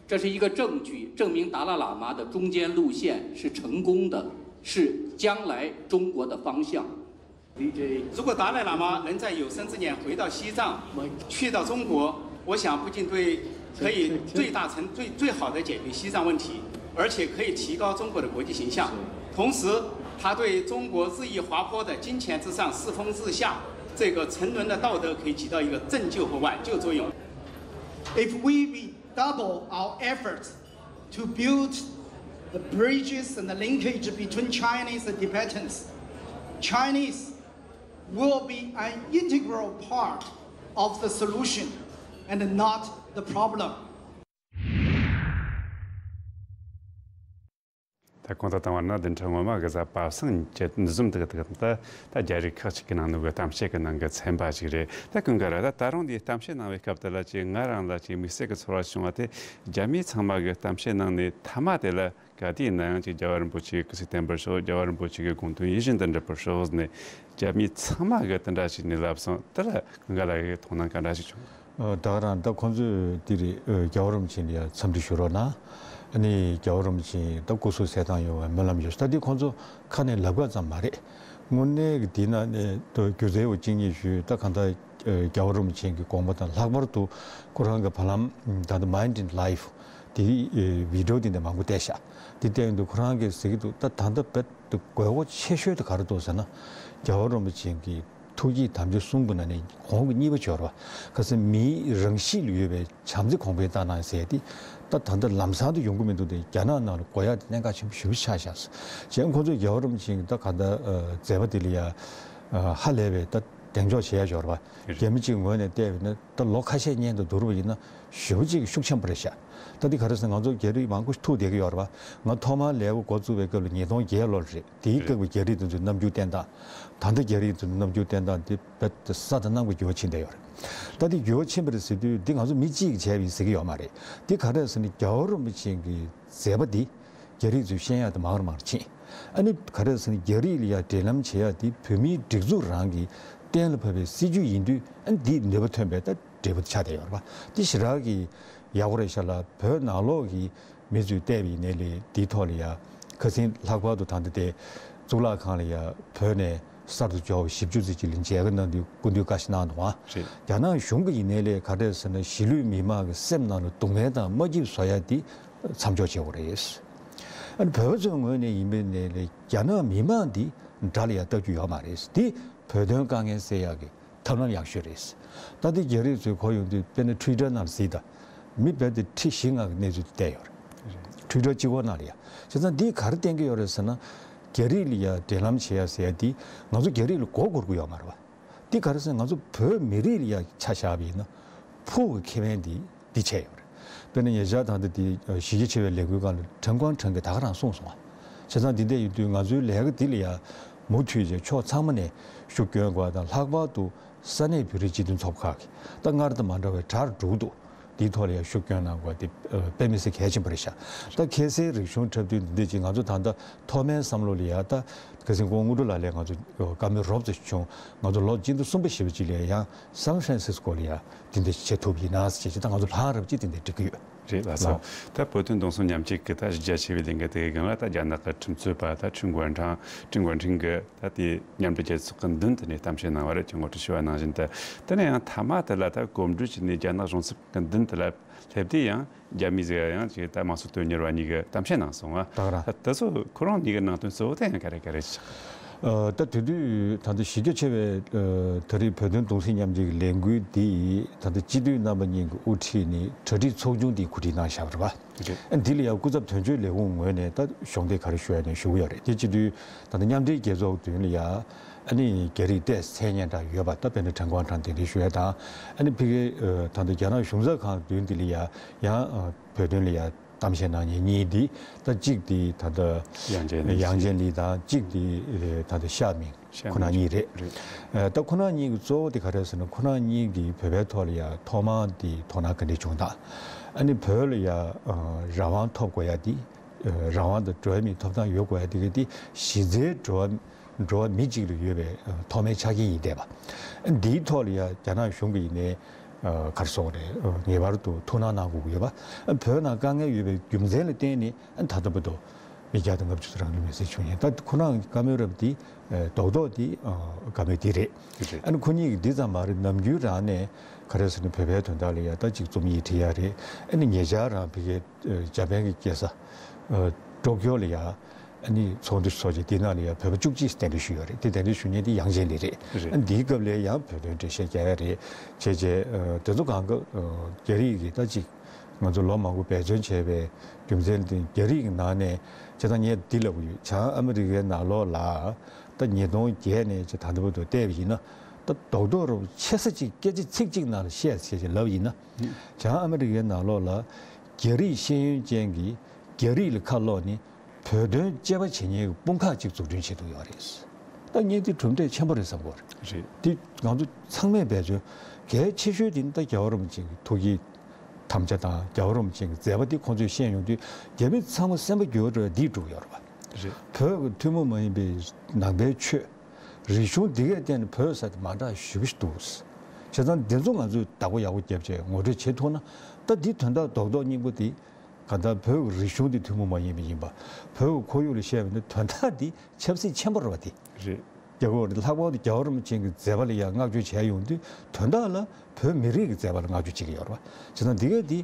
这是一个证据，证明达赖喇嘛的中间路线是成功的，是将来中国的方向。 如果达赖喇嘛能在有生之年回到西藏，去到中国，我想不仅对可以最大程最最好的解决西藏问题，而且可以提高中国的国际形象。同时，他对中国日益滑坡的金钱至上、世风日下这个沉沦的道德可以起到一个拯救和挽救作用。If we redouble our efforts to build the bridges and the linkage between Chinese and Tibetans, Chinese will be an integral part of the solution and not the problem. ད་གོང་དུ་བཏང་བ་ན་བདུན་ཕྲག་སྔོན་མ་གི་གཟའ་པ་སངས་ཉིན་གྱི་འདི་ཟུམ་དུ་གི་དག་ད་ད་རྒྱ་རིགས་ཁག་ཅིག་གི་ནང་ནས་གི་གཏམ་བཤད་ཀྱི་ནང་གི་ཚན་པ་ཞིག་རེད། ད་གང་ག་ར་ད་ད་རུང་འདིའི་གཏམ་བཤད་གནང་བའི་སྐབས་དེ་ལ་ཅིག་ང་རང་ལ་ཅིག་དམིགས་བསལ་གྱི་ཚོར་བ་བྱུང་བ་དེ་རྒྱ་མི་ཚང་མ་གི་གཏམ་བཤད་གནང་ནས་མཐའ་མ་དེ་ལ་ག་དུས་ཡིན་ན་ཡང་ཅིག་རྒྱལ་བ་རིན་པོ་ཆེ་སྐུ་ཚེ་བརྟན་པར་ཤོག་རྒྱལ་བ་རིན་པོ་ཆེ་གི་དགོངས་དོན་ཡིད་བཞིན་དུ་འགྲུབ་པར་ཤོག་ཟེར་ནས་རྒྱ་མི་ཚང་མ་གི་དེ་འདྲ་ཞིག་ནས་ལབ་སོང་། དེ་ལ་གང་ག་ར་གི་མཐོང་སྣང་ག་འདྲ་ཞིག་བྱུང་། ད་ག་རང་ད་ཁོང་ཚོས་དེ་རེད། རྒྱལ་བ་རིན་པོ་ཆེ་ལ་ཡང་འཚམས་འདྲི་ཞུ་རོགས་གནང་། ཨ་ནི་རྒྱལ་བ་རིན་པོ་ཆེ་ད་སྐུ་གཟུགས་གསལ་ཐང་ཡོང་བའི་སྨོན་ལམ་ཡོད། ད་དེ་ཁོང་ཚོ་ཁ་ནས་ལབ་ཁ་ཙམ་མ་རེད། དངོས་གནས་ཀྱི་དེ་ན་ནས་ད་སྒྱུ་རྩལ་བ་གཅིག་གཉིས་ཞུས། ད་གང་ལྟར་རྒྱལ་བ་རིན་པོ་ཆེ་གི་དགོངས་པ་དང་ལྷག་པར་དུ་ཁོ་རང་གི་བར་ལམ་ད་ལྟ་Mind in Life་དེའི་བི་ཌི་ཡོ་དེ་འདྲ་མང་པོ་བལྟས་ཤག་དེ་བལྟས་ཡོང་དུས་ཁོ་རང་གིས་ཟེར་གྱི་འདུག་ད་ད་ལྟ་བེད་དུ་དགོས་མཁོ་ཆེ་ཤོས་དེ་ག་རེ་འདུག་ཟེར་ན། རྒྱལ་བ་རིན་པོ་ཆེ་གི་ཐུགས་བསྐྱེད་དམ་བཅའ་གསུམ་གྱི་ནང་ནས་གོང་གི་གཉིས་པ་འབྱོར་བ། ཁ་སང་མིའི་རང་གཤིས་ལ་ཡོད་པའི་བྱམས་བརྩེ་གོང་འཕེལ་བཏང་གནང་ཟེར་ཏེ། ད་ད་ལྟ་ལམ་སང་དུ་ཡོང་གི་མི་འདུག་དེ་རྒྱ་ནག་ནང་ལ་དགོས་ཡག་དེ་གནད་འགག་ཆེན་པོ་ཞེ་པོ་ཆགས་བཞག་ཟེར། བྱས་ཁོང་ཚོས་རྒྱལ་བ་རིན་པོ་ཆེ་གི་ད་ག་ད་མཛད་པ་དེ་ལ་ཡ་ཧ་ལས་པའི་ད་གདེང་འཇོག་བྱེད་ཡག་འབྱོར་བ། རྒྱ་མི་གཅིག་ངོས་ནས་བལྟས་པ་ཡིན་ན་ད་ལོ་ཁ་ཤས་སྔོན་དང་བསྡུར་བ་ཡིན་ན་ཞེ་པོ་ཅིག་ཤུགས་ཆེན་པོ་རེད་ཤག་ད་འདི་ག་རེ་ཟེར་ན་ང་ཚོ་རྒྱ་རིགས་མང་པོ་ཐུག་བསྡད་ཀྱི་ཡོད་རེད་པ། ང་ཐོག་མར་ལས་ཀ་འགོ་བཙུགས་པའི་སྐབས་ལ་ཉིས་སྟོང་བརྒྱད་ལོར་རེད། དེའི་སྐབས་ཀྱི་རྒྱ་རིགས་དེ་ཚོའི་རྣམ་འགྱུར་བསྟན་སྟངས། ད་ལྟ་རྒྱ་རིགས་དེ་ཚོའི་རྣམ་འགྱུར་བསྟན་སྟངས་དེ་རྦད་དེ་ས་དང་གནམ་གྱི་འགྱུར་བ་ཕྱིན་བསྡད་ཡོད་རེད། ད་དེ་འགྱུར་བ་ཕྱིན་པ་རེད་ཟེར་དུས་འདི་ང་ཚོ་མི་གཅིག་གིས་བྱས་པ་ཡིན་ཟེར་གྱི་ཡོད་མ་རེད། འདི་ག་རེ་ཟེར་ན་རྒྱལ་བ་རིན་པོ་ཆེ་གི་མཛད་པ་འདི་རྒྱ་རིགས་ཚོས་ཤེས་ཡག་དེ་མང་རུ་མང་རུ་ཕྱིན། ཨ་ནི་ག་རེ་ཟེར་ན་རྒྱ་རིགས་ལ་ཡ་འབྲེལ་ལམ་བྱེད་ཡག་དེ་བོད་མིའི་སྒྲིག་འཛུགས་རང་གི་གཏན་ལ་ཕབ་པའི་སྲིད་ཇུས་ཡིན་དུས་ཨ་ནི་འདིས་ནུས་པ་ཐོན་པའི་ད་འབྲས་བུ་ཆགས་བསྡད་ཡོད་རེད་པ། འདི་ཞེ་དྲག་གི་ཡག་པོ་རེད་ཤག་ལ་བོད་ནང་ལོགས་ཀྱི་མི་ཚོས་བལྟས་པ་ཡིན་ནའི་ལས་འདིའི་ཐོག་ལ་ཡ་ཁ་སང་ལྷག་པར་དུ་ད་ལྟ་དེ་གཙུག་ལག་ཁང་ལ་ཡ་བོད་ནས་གསར་དུ་འབྱོར་བ་བཞི་བཅུ་ཙམ་ཅིག་ལ་མཇལ་ཁ་གནང་དུས་སྐུ་མདུན་བཀའ་ཞིག་གནང་འདུག་ཨ། རེད། རྒྱ་ནག་གཞུང་གི་ཡིན་ནའི་ལས་ག་འདྲས་ཟེར་ན་གཞིས་ལུས་མི་མང་གི་སེམས་ནང་ལ་སྡུག་བསྔལ་དང་མ་སྐྱིད་བཟོ་ཡ་འདི་མཚམས་འཇོག་བྱེད་དགོས་རེད། ཨ་ནི་བོད་པ་ཚོའི་ངོས་ནས་ཡིན་པའི་ནའི་ལས་རྒྱ་ནག་མི་མང་འདི་དགྲ་ལ་ཡ་ལྟ་རྒྱུ་ཡོད་མ་རེད། འདི་བོད་དོན་དཀའ་ངལ་སེལ་ཡག་གི་ ཐབས་ལམ་ཡག་ཤོས་རེད། ད་ལྟ་རྒྱ་རིགས་ཚོས་གོ་ཡོང་དུས་དཔེར་ན་ཊུའི་ཊར་ནང་ལ་གཟིགས་དང་། མི་རྦད་དེ་ཁྲི་བཞི་ལྔ་གི་གནས་ཚུལ་བསྟན་ཡོད་རེད། ཊུའི་ཊར་གཅིག་པོ་ནང་ལ་ཡ། བྱས་ཙང་འདིས་ག་རེ་བསྟན་གྱི་ཡོད་རེད་ཟེར་ན། རྒྱ་རིགས་ལ་ཡ་འབྲེལ་ལམ་བྱེད་ཡ་ཟེར་ཡ་འདི་ང་ཚོ་རྒྱ་རིགས་ལ་མགོ་སྒུར་གྱི་ཡོད་མ་རེད་བ། འདི་ག་རེ་ཟེར་ན་ང་ཚོ་བོད་མི་རིགས་ལ་ཡ་ཆ་བཞག་པ་ཡིན་ན། ཕུགས་ཀྱི་ཁེ་ཕན་འདི་འདི་བྱས་ཡོད་རེད། དཔེར་ན་ཉེ་ཆར་ད་ལྟ་འདི་གཞི་རྒྱ་ཆེ་བའི་ལས་འགུལ་སྒང་ལ་ཁྲེན་ཀོང་ཁྲེང་གིས་ད་ག་རང་གསུངས་སོང་བ། བྱས་ཙང་འདི་འདྲ་ཡིན་དུས་ང་ཚོའི་ལས་ཀ་འདི་ལ་ཡ་མུ་མཐུད་བྱས་ཕྱོགས་ཚང་མ་ནས་ཤུགས་སྐྱོན་དགོས་དང་། ལྷག་པར་དུ་ས་གནས་བོད་རིགས་སྤྱི་མཐུན་ཚོགས་པ་ཁག་གིས་ད་སྔར་དང་མ་འདྲ་བའི་གྲ་སྒྲིག་འདུག་འདིའི་ཐོག་ལ་ཡང་ཤུགས་སྐྱོན་གནང་དགོས་དེ་དཔེ་མི་སྲིད་གལ་ཆེན་པོ་རེད་ཤག་ད་ཁ་སའི་རིག་གཞུང་འཁྲབ་སྟོན་འདི་འདྲ་ཅིག་ང་ཚོ་ད་ལྟ་ཐོག་མའི་བསམ་བློ་ལ་ཡང་ད་ཁ་སང་ཁོང་དངོས་གྲུབ་ལགས་ལ་ང་ཚོ་བཀའ་མོལ་རོབ་ཙམ་བྱུང་། ང་ཚོ་ལོ་སྤྱི་ཟླ་གསུམ་པ་བཞི་པ་ཅིག་ལ་ཡང་སན་ཧྥ་རན་སིས་ཀོ་ལ་ཡང་དེ་འདྲ་བྱེད་ཐུབ་ཡིན་ན་ཟེར་བྱས་ད་ང་ཚོ་ལྷང་རབ་ཅིག་དེ་འདྲ་འགྲིག་གི་ཡོད། རེད་ལགས་སོ། ལགས། ད་བོད་དོན་གདུང་སེམས་མཉམ་སྐྱེད་ཀྱི་ད་གཞི་རྒྱ་ཆེ་བའི་ལས་འགུལ་དེ་གི་སྒང་ལ་ད་རྒྱ་ནག་གི་ཁྲིམས་རྩོད་པ་ད་ཁྲིན་ཀོན་ཁྲང་ཁྲིན་ཀོན་ཁྲིན་གི་ད་དེ་མཉམ་འབྲེལ་རྒྱལ་ཚོགས་ཀྱི་མདུན་དུ་ནས་གཏམ་བཤད་གནང་བ་རེད། ཅིག་ངོ་སྤྲོད་ཞུ་བ་ནང་བཞིན་དུ། དེ་ནས་ཡང་མཐའ་མ་དེ་ལ་ད་གོམ་བགྲོད་བྱས་ནས་རྒྱ་ནག་གཞུང་ཚབ་ཀྱི་མདུན་དེ་ལ་སླེབས་དུས་ཡང་རྒྱ་མི་ཟིག་ཡང་ཅིག་ད་དམངས་གཙོ་དོན་གཉེར་བ་གཉིས་ཀྱིས་གཏམ་བཤད་གནང་སོང་ང་། ད་ག་རང་། ད་དེ་ཚོ་ཁོ་རང་གཉིས་ཀྱི་ནང་དོན་གཙོ་བོ་དེ་ཡང་ག་རེ་ག་རེ་ཆགས། ཨ། ད་དེ་དུས་ད་ལྟ་གཞི་རྒྱ་ཆེ་བའི་ཨ་ད་རེས་བོད་དོན་གདུང་སེམས་མཉམ་སྐྱེད་ཀྱི་ལས་འགུལ་འདི་ད་ལྟ་སྤྱི་འཐུས་རྣམ་པ་གཉིས་ཀྱིས་དབུ་ཁྲིད་ནས་གྲ་སྒྲིག་ཚོགས་ཆུང་འདི་གོ་སྒྲིག་གནང་བཞག་པ་རེད་པ། རེད། འདི་ལ་ཡང་སྐུ་ཚབ་དོན་གཅོད་ལས་ཁུངས་ངོས་ནས་ད་གཞོགས་འདེགས་ག་རེ་ཞུ་ཡ་ནས་ཞུ་གི་ཡོད་རེད། དེ་སྤྱི་འཐུས་ད་ལྟ་མཉམ་འབྲེལ་རྒྱལ་ཚོགས་མདུན་ལ་ཡ་ཨ་ནི་རྒྱ་རིགས་ཏོག་ཙམ་མཚན་སྙན་གྲགས་ཡོད་པ་ད་དཔེར་ན་ཁྲེན་ཀོང་ཁྲང་དེ་འདྲའི་ཞུ་ཡ་དང་། ཨ་ནི་ཕ་གིའི་ཨ་ད་ལྟ་རྒྱ་ནག་གཞུང་ཚབ་ཁང་མདུན་འདི་ལ་ཡ་ཡང་ཨ་བོད་དོན་ལ་ཡ་གཏམ་བཤད་གནང་མཁན་གཉིས་འདི་ད་གཅིག་འདི་ད་ལྟ་ཡང་ཅིན་ལི། ཡང་ཅིན་ལི་དང་གཅིག་འདི་ཨ་ད་ལྟ་ཤ་མིང་། ཤ་ཁོ་རང་མིང་གཉིས་རེད། རེད། ཨ་ད་ཁོ་རང་གཉིས་ཀྱི་གཙོ་བོ་དེ་ག་རེ་ཟེར་ན་ཁོ་རང་གཉིས་ཀྱིས་བོད་པའི་ཐོག་ལ་ཡ་ཐོག་མར་འདི་དོ་སྣང་ག་འདྲ་བྱུང་དང་། ཨ་ནི་བོད་ལ་ཡ་ཨ་རང་དབང་ཐོབ་དགོས་ཡ་འདི། རང་དབང་དང་འགྲོ་བ་མིའི་ཐོབ་ཐང་ཡོད་དགོས་ཡ་དེ་ག་དེ་གཞི་རྩའི་འགྲོ་བ་འགྲོ་བ་མི་གཅིག་ལ་ཡོད་པའི་ཐོག་མའི་ཆ་རྐྱེན་ཡིན་བསྡད་པ། འདིའི་ཐོག་ལ་ཡ་རྒྱ་ནག་གཞུང་གིས་ཡིན་ནའི་ག་རེ་ཟེར་དགོས་རེད། ངེས་པར་དུ་ཐུགས་སྣང་གནང་དགོས་ཀྱི་ཡོད་པ། བོད་ནང་དཀའ་ངལ་ཡོད་པའི་རྒྱུ་མཚན་ལ་བརྟེན་ནས་ད་ལྟ་བར་དུ་མི་བརྒྱ་དང་ལྔ་བཅུ་ཙམ་རང་ལུས་མེར་སྲེག་བྱུང་ཡིན། ད་ཁོ་རང་བཀའ་མོལ་རབ་འདི་རྡོག་རྡོག་འདི་བཀའ་མོལ་འདི་རེད། རེད། ཨ་ནི་ཁོ་གཉིས་ཀྱིས་འདི་ཙམ་མ་རེད། ནམ་རྒྱུན་རང་ནས་ག་རེ་ཟེར་ན་བོད་པའི་དོན་དག་ལ་ཡ་ད་ཅིག་རྩོམ་ཡིག་བྲིས་ཡ་རེད། ཨ་ནི་ཉེ་ཆར་རང་ཕ་གིའི་ཇ་པན་གྱི་རྒྱལ་ས་ཨ་ཀྲོ་ཀྱོ་ལ་ཡ་ཨ་ནི་ཚོགས་འདུ་ཚོགས་རྗེས་དེ་ནང་ལ་ཡ་བོད་པ་བཅུ་གཅིག་གདན་འདྲེན་ཞུས་ཡོད་རེད། དེ་གདན་འདྲེན་ཞུ་མཁན་དེ་ཡང་ཅིན་ལི་རེད། རེད། ཨ་ནི་འདིའི་སྐབས་ལ་ཡང་བོད་དོན་འགྲེལ་བཤད་རྒྱག་ཡ་རེད། བྱས་རྗེས་ཨ་དེ་ཚོ་གང་ག་ཨ་རྒྱ་རིགས་ཀྱིས་ད་ཅིག་ང་ཚོ་ལོ་མང་པོ་འབད་བརྩོན་བྱས་པའི་རྒྱུ་མཚན་དེ་རྒྱ་རིགས་ཀྱི་ནང་ནས་བྱས་ཙང་ངས་འདི་ལབ་ཀྱི་ཡོད། བྱང་ཨ་མི་རི་ཀའི་ནང་ལོགས་ལ་ད་ཉིས་སྟོང་བརྒྱད་ནས་ཅིག་ད་ལྟ་བར་དུ་བལྟས་པ་ཡིན་ན་ད་རྡོག་རྡོག་རུ་ཆེ་ས་ཅིག་སྐད་ཆ་ཚིག་གཅིག་ནང་ལ་བཤད་ཟེར་ཅིག་ལབ་ཡིན་ན། བྱང་ཨ་མི་རི་ཀའི་ནང་ལོགས་ལ་རྒྱ་རིགས་ཤེས་ཡོན་ཅན་གྱིས་རྒྱ་རིགས་ལ་ཁ་སློག་ནས་བོད་དོན་དཔྱད་པ་བྱེད་མཁན་གྱི་དཔུང་ཁག་ཅིག་འཛུགས་སྐྲུན་བྱེད་ཐུབ་ཡོད་རེད། ད་ངས་འདི་གྲུབ་འབྲས་ཆེན་པོ་རེད་བསམ་གྱི་ཡོད་རེད། རེད། འདི་ང་ཚོ་ཚང་མས་འབད་བརྩོན་གལ་ཆེ་ཤོས་དེ་ནི་ད་རྒྱལ་བ་རིན་པོ་ཆེ་གི་ཐུགས་ཀྱི་དམ་བཅའ་དང་རྒྱལ་བ་རིན་པོ་ཆེ་གི་མཛད་པ་འདི་ཁོང་ཚོས་ཤེས་ཡོང་དུས་རྒྱ་མི་ཚང་མ་སེམས་པ་འགྱུར་བ་འགྲོ་བའི་འདིས་འགྲུབ་ཡོད་རེད་པ། རེད། བོད་ཀྱི་ཐུན་མོང་མ་ཡིན་པའི་ནང་པའི་ཆོས་རིག་གཞུང་འདི་གས་བརྟེན་ནས་བོད་ས་དེ་མ་འདྲ་ཞེ་པོ་ཞིག་འདུག་བྱས་ཙང་འདི་ཚོ་ང་ཚོས་བདག་པོ་ཡག་པོ་བརྒྱབ་བྱས་ངོ་སྤྲོད་བྱེད་ཐུབ་ན་ད་འདི་དོན་དག་རྡོག་རྡོག་སྙིང་པོ་འདི་གང་ལྟར་བོད་ཀྱི་རིག་གཞུང་འདི་ཐུན་མོང་མ་ཡིན་པ་ཡིན་པ། བོད་ཀྱི་ཁོར་ཡུག་ལ་བཤད་པ་ནི་དོན་དག་འདི་ཆབ་སྲིད་ཆེན་པོ་རེད་པ་དེ། རེད། རྒྱལ་ཁབ་ལྷག་པར་དུ་རྒྱལ་བ་རིན་པོ་ཆེ་གི་མཛད་པ་ལ་ཡང་བསྔགས་བརྗོད་བྱས་ཡོང་དུས་དོན་དག་ལ་བོད་མི་རིགས་ཀྱི་མཛད་པ་ལ་བསྔགས་བརྗོད་བྱེད་ཀྱི་ཡོད་རེད་པ། བྱས་ཙང་འདི་གས་འདི་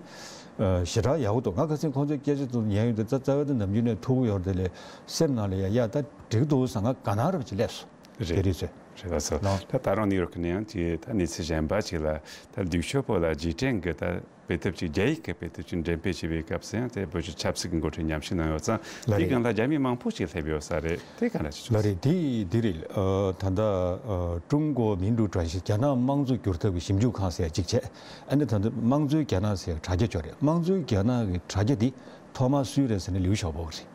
ཨ་ཞེ་དྲག་ཡག་པོ་འདུག་ང་ཁ་སང་ཁོང་ཚོའི་སྐད་ཆ་ཚོ་ཉན་ཡོང་དུས་རྩ་རྩ་བའི་དུ་ནམ་རྒྱུན་ནས་ཐུག་གི་ཡོད་རེད་དེ་ལས་སེམས་ནང་ལ་ཡ་ཡ་ད་འགྲིག་འདུག་བསམ། ང་དགའ་སྣང་རབ་ཅིག་སླེབས་སོང་། རེད། དེ་རེད་ཚོད། རེད་ལགས་སོ། ལགས། ད་ད་རུང་ནིའུ་ཡོག་ནས་ཡང་ཅིག་ད་གནས་ཚུལ་གཞན་པ་ཅིག་ལ་ད་ལིའུ་ཞའོ་པོ་ལ་རྗེས་དྲན་གྱི་ད་དཔེ་དེབ་ཅིག་རྒྱ་ཡིག་གི་དཔེ་དེབ་ཅིག་འགྲེམས་སྤེལ་བྱས་པའི་སྐབས་སུ་ཡང་དེ་བོད་ཀྱི་ཆབ་སྲིད་ཀྱི་འགོ་ཁྲིད་མཉམ་ཞུགས་གནང་ཡོད་ཙང་། ལགས་དེའི་རེད། སྒང་ལ་རྒྱ་མི་མང་པོ་ཅིག་སླེབས་ཡོད་ས་རེད། དེ་ག་འདྲ་ཞིག་ལགས་རེད། དེ་འདི་རེད། ཨ་ད་ལྟ་ཨ་ཀྲུང་གོ་མིན་ཀྲུའུ་ཀྲོའུ་ཞི་རྒྱ་ནག་དམངས་གཙོ་བསྒྱུར་ཐབས་ཀྱི་ཞིབ་འཇུག་ཁང་ཟེར་ཡ་གཅིག་བྱས། ཨ་ནི་ད་ལྟ་དམངས་གཙོའི་རྒྱ་ནག་ཟེར་ཡ་དྲ་རྒྱ་ཅིག་ཡོད་རེད། དམངས་གཙོའི་རྒྱ་ནག་གི་དྲ་རྒྱ་འདི་ཐོག་མར་སུའི་རེད་ཟེར་ན་ལིའུ་ཞའོ་པོ་གི་རེད།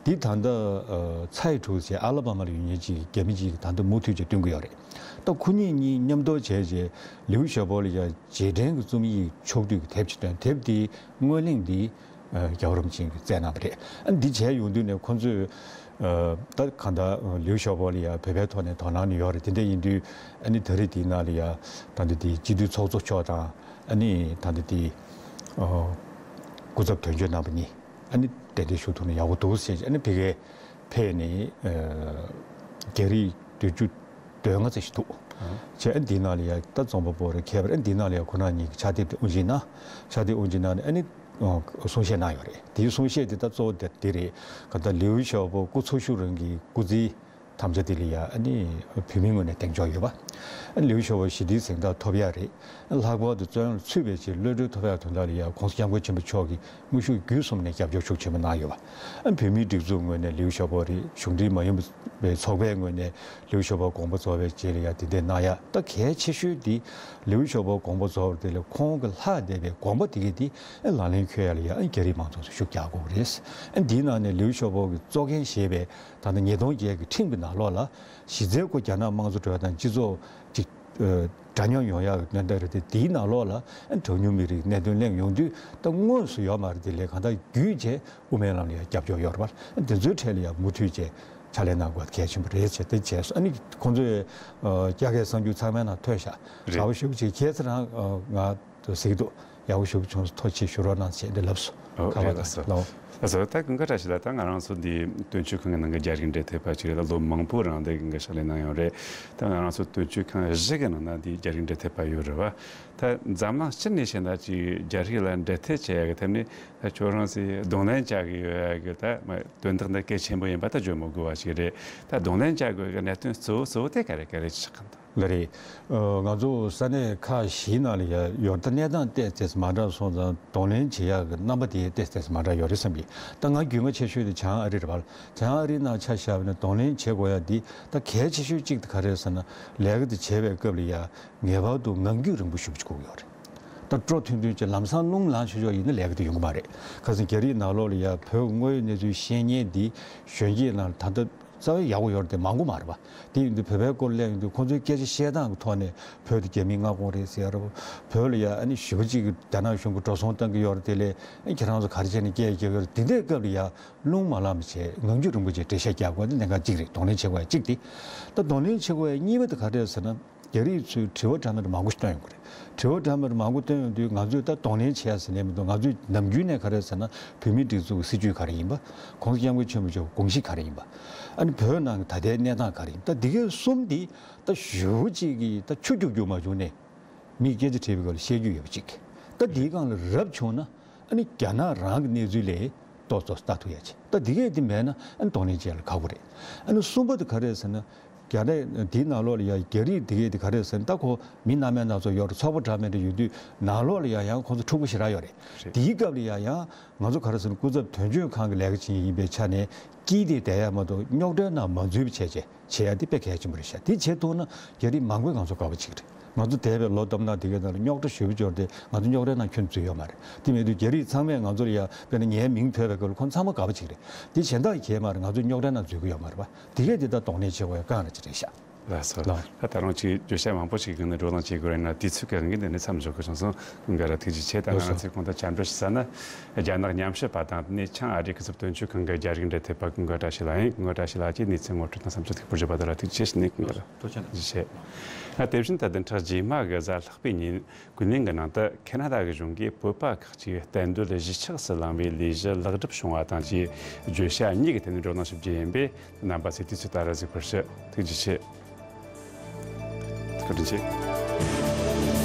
འདི་ད་ལྟ་ཨ་ཚའེ་ཀྲུའུ་ཟེར་ཨ་ལ་བ་མ་ལ་ཡོད་མཁན་ཅིག་རྒྱ་མི་ཅིག་ད་ལྟ་མུ་མཐུད་ཅིག་སྟོན་གྱི་ཡོད་རེད། ད་ཁོ་གཉིས་གཉིས་མཉམ་དུ་བྱས་རྗེས་ལིའུ་ཞའོ་པོ་ལ་ཡ་རྗེས་དྲན་གྱི་རྩོམ་ཡིག་ཕྱོགས་བསྡུས་ཀྱི་དེབ་ཅིག་བཏོན། དེབ་དེའི་སྔོན་གླེང་འདི་ཨ་རྒྱལ་བ་རིན་པོ་ཆེ་གིས་བསྩལ་གནང་བ་རེད། ཨ་འདི་བྱས་ཡོང་དུས་ནས་ཁོ་ཚོས་ཨ་ད་གང་ལྟར་ལིའུ་ཞའོ་པོ་ལ་ཡ་བོད་པའི་ཐོག་ནས་དོ་སྣང་ནི་ཡོད་རེད། དེ་འདྲ་ཡིན་དུས་ཨ་ནི་ད་རེས་དེའི་ནང་ལ་ཡ་ད་འདི་དེ་སྤྱི་འཐུས་ཚོགས་གཙོ་མཆོག་དང་ཨ་ནི་ད་འདི་དེ་ཨ་སྐུ་ཚབ་དོན་གཅོད་རྣམ་པ་གཉིས་ཨ་ནི་གདན་འདྲེན་ཞུ་ཐུབ་ན་ཡག་པོ་འདུག་ཟེར། ཨ་ནི་ཕ་གིར་ཕེབས་ནས་ཨ་རྒྱ་རིགས་བདུན་ཅུ་དོན་ལྔ་ཙམ་ཞིག་འདུག་ཨ། བྱས་ཨ་འདི་ནང་ལ་ཡ་ད་རྩོམ་པ་པོ་རེ་མཁས་པ་རེ་འདི་ནང་ལ་ཡ་ཁོ་རང་གཉིས་ཀྱི་ཕྱག་དེབ་དེ་དབུ་འབྱེད་གནང་། ཕྱག་དེབ་དབུ་འབྱེད་གནང་ནས་ཨ་ནི་ཨ་གསུང་བཤད་གནང་ཡོད་རེད། དེའི་གསུང་བཤད་དེ་ད་གཙོ་བོ་དེ་དེ་རེད། ག་ད་ལིའུ་ཞའོ་པོ་སྐུ་འཚོ་བཞུགས་རིང་གི་སྐུ་ཚེའི་ དམ་བཅའ་དེ་ལ་ཡ་ཨ་ནི་བོད་མིའི་ངོས་ནས་གདེང་འཇོག་ཡོད་པ། ཨ་ནི་ལེའུ་ཞའོ་པོ་ཞི་བདེའི་གཟེངས་རྟགས་ཐོབ་ཡག་རེད། ལྷག་པར་དུ་བཙོན་ལ་ཚུད་པའི་ཆེད་གློད་གྲོལ་ཐོབ་ཡག་དོན་དག་ལ་ཡ་༸གོང་ས་༸སྐྱབས་མགོན་ཆེན་པོ་མཆོག་གིས་དངོས་ཤུགས་བརྒྱུད་གསུམ་ནས་རྒྱབ་སྐྱོར་ཤུགས་ཆེན་པོ་གནང་ཡོད་པ། ཨ་ནི་བོད་མིའི་སྒྲིག་འཛུགས་ངོས་ནས་ལེའུ་ཞའོ་པོ་རེད། གཞུང་འབྲེལ་མ་ཡིན་པའི་ཚོགས་པའི་ངོས་ནས་ལེའུ་ཞའོ་པོ་དགོངས་པ་རྫོགས་པའི་རྗེས་ལ་ཡ་དེ་འདྲ་གནང་ཡག་ད་གལ་ཆེ་ཤོས་དེ་ལེའུ་ཞའོ་པོ་དགོངས་པ་རྫོགས་པ་དེ་ལ་ཁོང་གི་ལྷག་བསྡད་པའི་དགོངས་པ་དེ་གས་དེ་ཨ་ནི་ལག་ལེན་འཁྱོལ་ཡག་ལ་ཡ་ཨ་ནི་རྒྱ་རིགས་མང་ཚོགས་ཚོས་ཤུགས་རྒྱག་དགོས་པ་རེད། ཨ་ནི་དེའི་ནང་ནས་ལེའུ་ཞའོ་པོ་གིས་གཙོ་འགན་བཞེས་པའི་ད་ལྟ་ཉིས་སྟོང་བརྒྱད་ཀྱི་ཁྲིམས་ཀྱི་ནང་ལོགས་ལ་གཞི་རྩའི་སྐོར་རྒྱ་ནག་དམངས་གཙོ་གྲོས་དང་སྤྱི་ཚོགས་ཅིག་ཨ་འདྲ་མཉམ་ཡོང་ཡག་གི་གནད་དོན་རེད་དེ། དེའི་ནང་ལོགས་ལ་ཨ་གྲངས་ཉུང་མི་རིགས་གནད་དོན་གླེང་ཡོང་དུས་ད་དངོས་སུ་ཡོད་མ་རེད་དེ་ལས་གང་ལྟར་བརྒྱུད་བྱས་དབུ་མའི་ལམ་ལ་ཡང་རྒྱབ་སྐྱོར་ཡོད་རེད་པ། ཨ་དེ་ཚོའི་གྲས་ལ་ཡང་མུ་མཐུད་བྱས་ཕྱག་ལས་གནང་དགོས་པ་གལ་ཆེན་པོ་རེད་ཅེས་དེ་བྱས་སོང་། ཨ་ནི་ཁོང་ཚོས་ཨ་རྒྱ་སྐད་གསར་འགྱུར་ཚང་མའི་ནང་ཐོན་ཤག་རེད། ཡག་པོ་ཞེ་པོ་ཅིག་ཁྱེད་ཚོ་རང་ཨ་ང་ཟེར་གྱི་འདུག་ཡག་པོ་ཞེ་པོ་བྱུང་སོང་། ཐུགས་རྗེ་ཆེ། ཞུ་རོགས་གནང་ཞེས་འདི་ལབ་སོང་། ཨོ་ཁ་པར་རེད། ལགས་སོ། ལགས་སོ། ད་ཀུན་དགའ་བཀྲ་ཤིས་ལགས། ད་ང་རང་ཚོ་འདི་སྟོན་ཆོས་ཁང་གི་ནང་གི་རྒྱ་རིགས་འབྲེལ་མཐུད་པ་ཅིག་རེད། ད་ལོ་མང་པོ་རིང་འདི་གི་ཕྱག་ལས་གནང་ཡོད་རེད། ད་ང་རང་ཚོ་སྟོན་ཆོས་ཁང་བཞི་གི་ནང་ན་འདི་རྒྱ་རིགས་འབྲེལ་མཐུད་པ་ཡོད་རེད་བ། ད་འཛམ་གླིང་སྤྱི་ནས་བཤད་ན་ཅིག་རྒྱ་རིགས་ལ་འབྲེལ་མཐུད་བྱེད་ཡག་གི་ཐད་ནས་ད་ཁྱོད་རང་ཚོས་གདོང་ལེན་བྱ་གི་ཡོད་ཡག་གི་ད་མ་དོན་དག་འདི་གལ་ཆེན་པོ་ཡིན་པ་ད་བརྗོད་མི་དགོས་པ་ཞིག་རེད། ད་གདོང་ལེན་བྱ་དགོས་ཡག་གི་གནད་དོན་གཙོ་བོ་གཙོ་བོ་དེ་ག་རེ་ག་རེ་ཆགས་གི་འདུག་ལགས་རེད། ཨ་ང་ཚོ་ས་གནས་ཁག་བཞིའི་ནང་ལ་ཡ་ཡོད། ད་གནས་སྟངས་ཏོག་ཙམ་མ་འདྲ་སོང་ཙང་གདོང་ལེན་བྱེད་ཡག་གི་རྣམ་པ་དེ་ཏོག་ཙམ་མ་འདྲ་ཡོད་རེད་བསམ་གྱི། ད་ང་རྒྱུས་མངའ་ཆེ་ཤོས་དེ་བྱང་ཨ་རི་རེད་པ། བྱང་ཨ་རིའི་ནང་ཆ་བཞག་པ་ན་གདོང་ལེན་བྱེད་དགོས་ཡག་འདི་ད་གལ་ཆེ་ཤོས་གཅིག་དེ་ག་རེ་རེད་ཟེར་ན། ལས་ཀ་དེ་བྱེད་པའི་སྐབས་ལ་ཡ་ངེས་པར་དུ་ངང་རྒྱུད་རིང་པོ་ཞེ་པོ་ཅིག་དགོས་ཀྱི་ཡོད་རེད། ད་སྤྲོ་ཐུང་ཐུང་བྱས་ལམ་སང་རླུང་ལངས་ཆོག་ཆོག་ཡིན་ན་ལས་ཀ་དེ་ཡོང་གི་མ་རེད། ཁ་སང་རྒྱ་རིགས་ནང་ལོགས་ལ་ཡ་བོད་དངོས་ཡོད་གནས་ཚུལ་ཤེས་མཁན་འདི་གཞོན་སྐྱེས་ནང་ལ་ད་ལྟ་རྩ་བའི་ཡག་པོ་ཡོད་རེད་དེ་མང་པོ་མ་རེད་པ། དེ་ཡིན་དུས་བོད་པའི་སྐོར་གླེང་ཡོང་དུས་ཁོང་ཚོའི་སྐད་ཆ་བཤད་སྟངས་ཀྱི་ཐོག་ནས་བོད་དེ་རྒྱ་མིའི་མངའ་ཁོངས་རེད་ཟེར་ཡ་རེད། བོད་ལ་ཡ་ཨ་ནི་ཞེ་པོ་ཅིག་གི་རྒྱ་ནག་གཞུང་གིས་འགྲོ་སོང་བཏང་གི་ཡོད་རེད། དེ་ལས་ཨ་ཁྱེད་རང་ཚོ་ག་རེ་བྱས་ནས་སྐད་རྒྱག་གི་ཡོད་རེད། དེ་འདྲའི་སྐབས་ལ་ཡ་རླུང་མ་ལངས་པ་བྱས་ངང་རྒྱུད་རིང་པོ་བྱས་འགྲེལ་བཤད་རྒྱག་དགོས་དེ་གནད་འགག་གཅིག་རེད། གདོང་ལེན་བྱེད་དགོས་ཡ་གཅིག་དེ། ད་གདོང་ལེན་བྱེད་དགོས་ཡ་གཉིས་པ་དེ་ག་རེ་རེད་ཟེར་ན། རྒྱ་རིགས་ཚོས་དྲི་བ་འདྲ་མི་འདྲ་མང་པོ་ཞིག་བཏོན་ཡོང་གི་རེད། དྲི་བ་འདྲ་མི་འདྲ་མང་པོ་བཏོན་ཡོང་དུས་ང་ཚོས་ད་གདོང་ལེན་བྱེད་ཡ་ཟེར་ནས་མི་འདུག་ང་ཚོས་ནམ་རྒྱུན་ནས་ག་རེ་ཟེར་ན་བོད་མིའི་སྒྲིག་འཛུགས་ཀྱི་སྲིད་ཇུས་ག་རེ་ཡིན་པ། ༸གོང་ས་༸སྐྱབས་མགོན་ཆེན་པོ་མཆོག་གི་དགོངས་གཞི་ག་རེ་ཡིན་པ། ཨ་ནི་བོད་ནང་གི་ད་ལྟའི་གནས་སྟངས་ག་རེ་ཡིན། ད་འདི་གའི་གསུམ་འདི་ད་ཞེ་པོ་ཅིག་གིས་ད་ཆུ་རྒྱུག་རྒྱུག་མ་བྱུང་ནས་མིས་སྐད་ཆ་དྲིས་པའི་སྐབས་ལ་བཤད་རྒྱུ་ཡོད་པ་ཅིག་ད་འདིའི་སྒང་ལ་རབ་བྱུང་ན། ཨ་ནི་རྒྱ་ནག་རང་གི་གནས་ཚུལ་ལས་ཏོག་ཙམ་ལྟ་ཐུབ་ཡ་ཆེ། ད་འདི་གས་འདི་མེད་ན་ཨ་ནི་གདོང་ལེན་བྱེད་ཡ་ལ་ཁག་པོ་རེད། ཨ་ནི་གསུམ་པ་དེ་ག་རེ་རེད་ཟེར་ན། རྒྱ་ནག་འདིའི་ནང་ལོགས་ལ་ཡ་རྒྱ་རིགས་འདི་གས་འདི་ག་རེ་རེད་ཟེར་ན། ད་ཁོ་མི་སྣ་མིན་སྣ་ཚོགས་ཡོད་རེད། ཚོགས་པ་འདྲ་མི་འདྲ་ཡོད་དུས་ནང་ལོགས་ལ་ཡ་ཡང་ཁོང་ཚོ་འཁྲུག་པ་ཞེ་དྲག་ཡོད་རེད། རེད། དེའི་སྐབས་ལ་ཡ་ཡང་ང་ཚོ་ག་རེ་ཟེར་ན་སྐུ་ཚབ་དོན་གཅོད་ཁང་གི་ལས་ཀ་བྱེད་མཁན་ཡིན་པའི་ཆ་ནས་དཀྱིལ་དེ་བསྡད་ཡ་མ་གཏོགས་རྙོག་དྲའི་ནང་མ་འཛུལ་བ་བྱས་བྱས། བྱེད་ཡ་དེ་དཔེ་གལ་ཆེན་པོ་རེད་ཤག་དེ་བྱེད་ཐུབ་ན་རྒྱ་རིགས་མང་པོས་ང་ཚོ་དགའ་པོ་བྱེད་ཀྱི་རེད། ང་ཚོ་འདས་པའི་ལོ་བསྡོམས་ན་དེ་གའི་ནང་ལ་རྙོག་དྲ་ཞེ་པོ་འབྱོར་ཏེ་ང་ཚོ་རྙོག་དྲའི་ནང་ཁྱོན་འཛུལ་ཡོད་མ་རེད། དེ་མེད་དུས་རྒྱ་རིགས་ཚང་མས་ང་ཚོ་ལ་ཡ་དཔེར་ན་ངའི་མིང་ཐོས་པའི་སྐབས་ལ་ཁོང་ཚང་མ་དགའ་པོ་བྱེད་ཀྱི་རེད། དེ་གཞན་དག་གིས་བྱས་མ་རེད། ང་ཚོ་རྙོག་དྲའི་ནང་འཛུལ་གྱི་ཡོད་མ་རེད་པ། དེ་གས་དེ་ད་གདོང་ལེན་བྱེད་དགོས་ཡ་དཀའ་ངལ་ཅིག་རེད་ཤག་ལགས་སོ། ལགས། ད་ད་རུང་ཅིག་བརྗོད་བྱ་མང་པོ་ཞིག་གི་ནི་བགྲོ་གླེང་བྱེད་དགོས་རེད་ན་དུས་ཚོད་ཀྱི་དབང་གིས་འདི་ནས་མཚམས་འཇོག་དགོས་བྱུང་སོང་། ཀུན་དགའ་ལགས་ཐུགས་རྗེ་ཆེ། ད་ང་རང་ཚོས་གོང་དུ་བཅར་འདྲི་ཞུ་ས་ན་རྒྱ་ནག་ཉམས་ཞིབ་པ་དང་དེ་ནས་བྱང་ཨ་རིའི་སྐུ་ཚབ་དོན་གཅོད་ཁང་གི་རྒྱ་རིགས་འབྲེལ་མཐུད་པ་ཀུན་དགའ་བཀྲ་ཤིས་ལགས་ཡིན། ཀུན་དགའ་བཀྲ་ཤིས་ལགས་ཀྱིས་གནས་ཚུལ་ངོ་སྤྲོད་དང་བསམ་ཚུལ་ཐུགས་ཁུར་བརྗོད་པ་དེ་ལ་ཐུགས་རྗེ་ཆེ་ཞུ་ནས། ཀུན་དགའ་ལགས་ཐུགས་རྗེ་ཆེ། ད་དེ་བཞིན་ད་བདུན་ཕྲག་རྗེས་མ་གི་གཟའ་ལྷག་པའི་ཉིན་ཀུན་གླེང་གི་ནང་དུ་ཁེ་ན་ཌ་གི་གཞུང་གིས་བོད་པ་ཁག་ཅིག་གཏན་སྡོད་གཞིས་ཆགས་སུ་ལངས་པའི་ལས་གཞི་ལེགས་གྲུབ་བྱུང་བ་དང་བཅས་བརྗོད་བྱ་གཉིས་ཀྱི་ཐད་ནས་བགྲོ་གླེང་ཞུ་རྒྱུ་ཡིན་པས། རྣམ་པ་ཚོས་དུས་ཚོད་ལྟར་གཟིགས་པར་ཞུ། ཐུགས་རྗེ་ཆེ། བཀའ་དྲིན་ཆེ།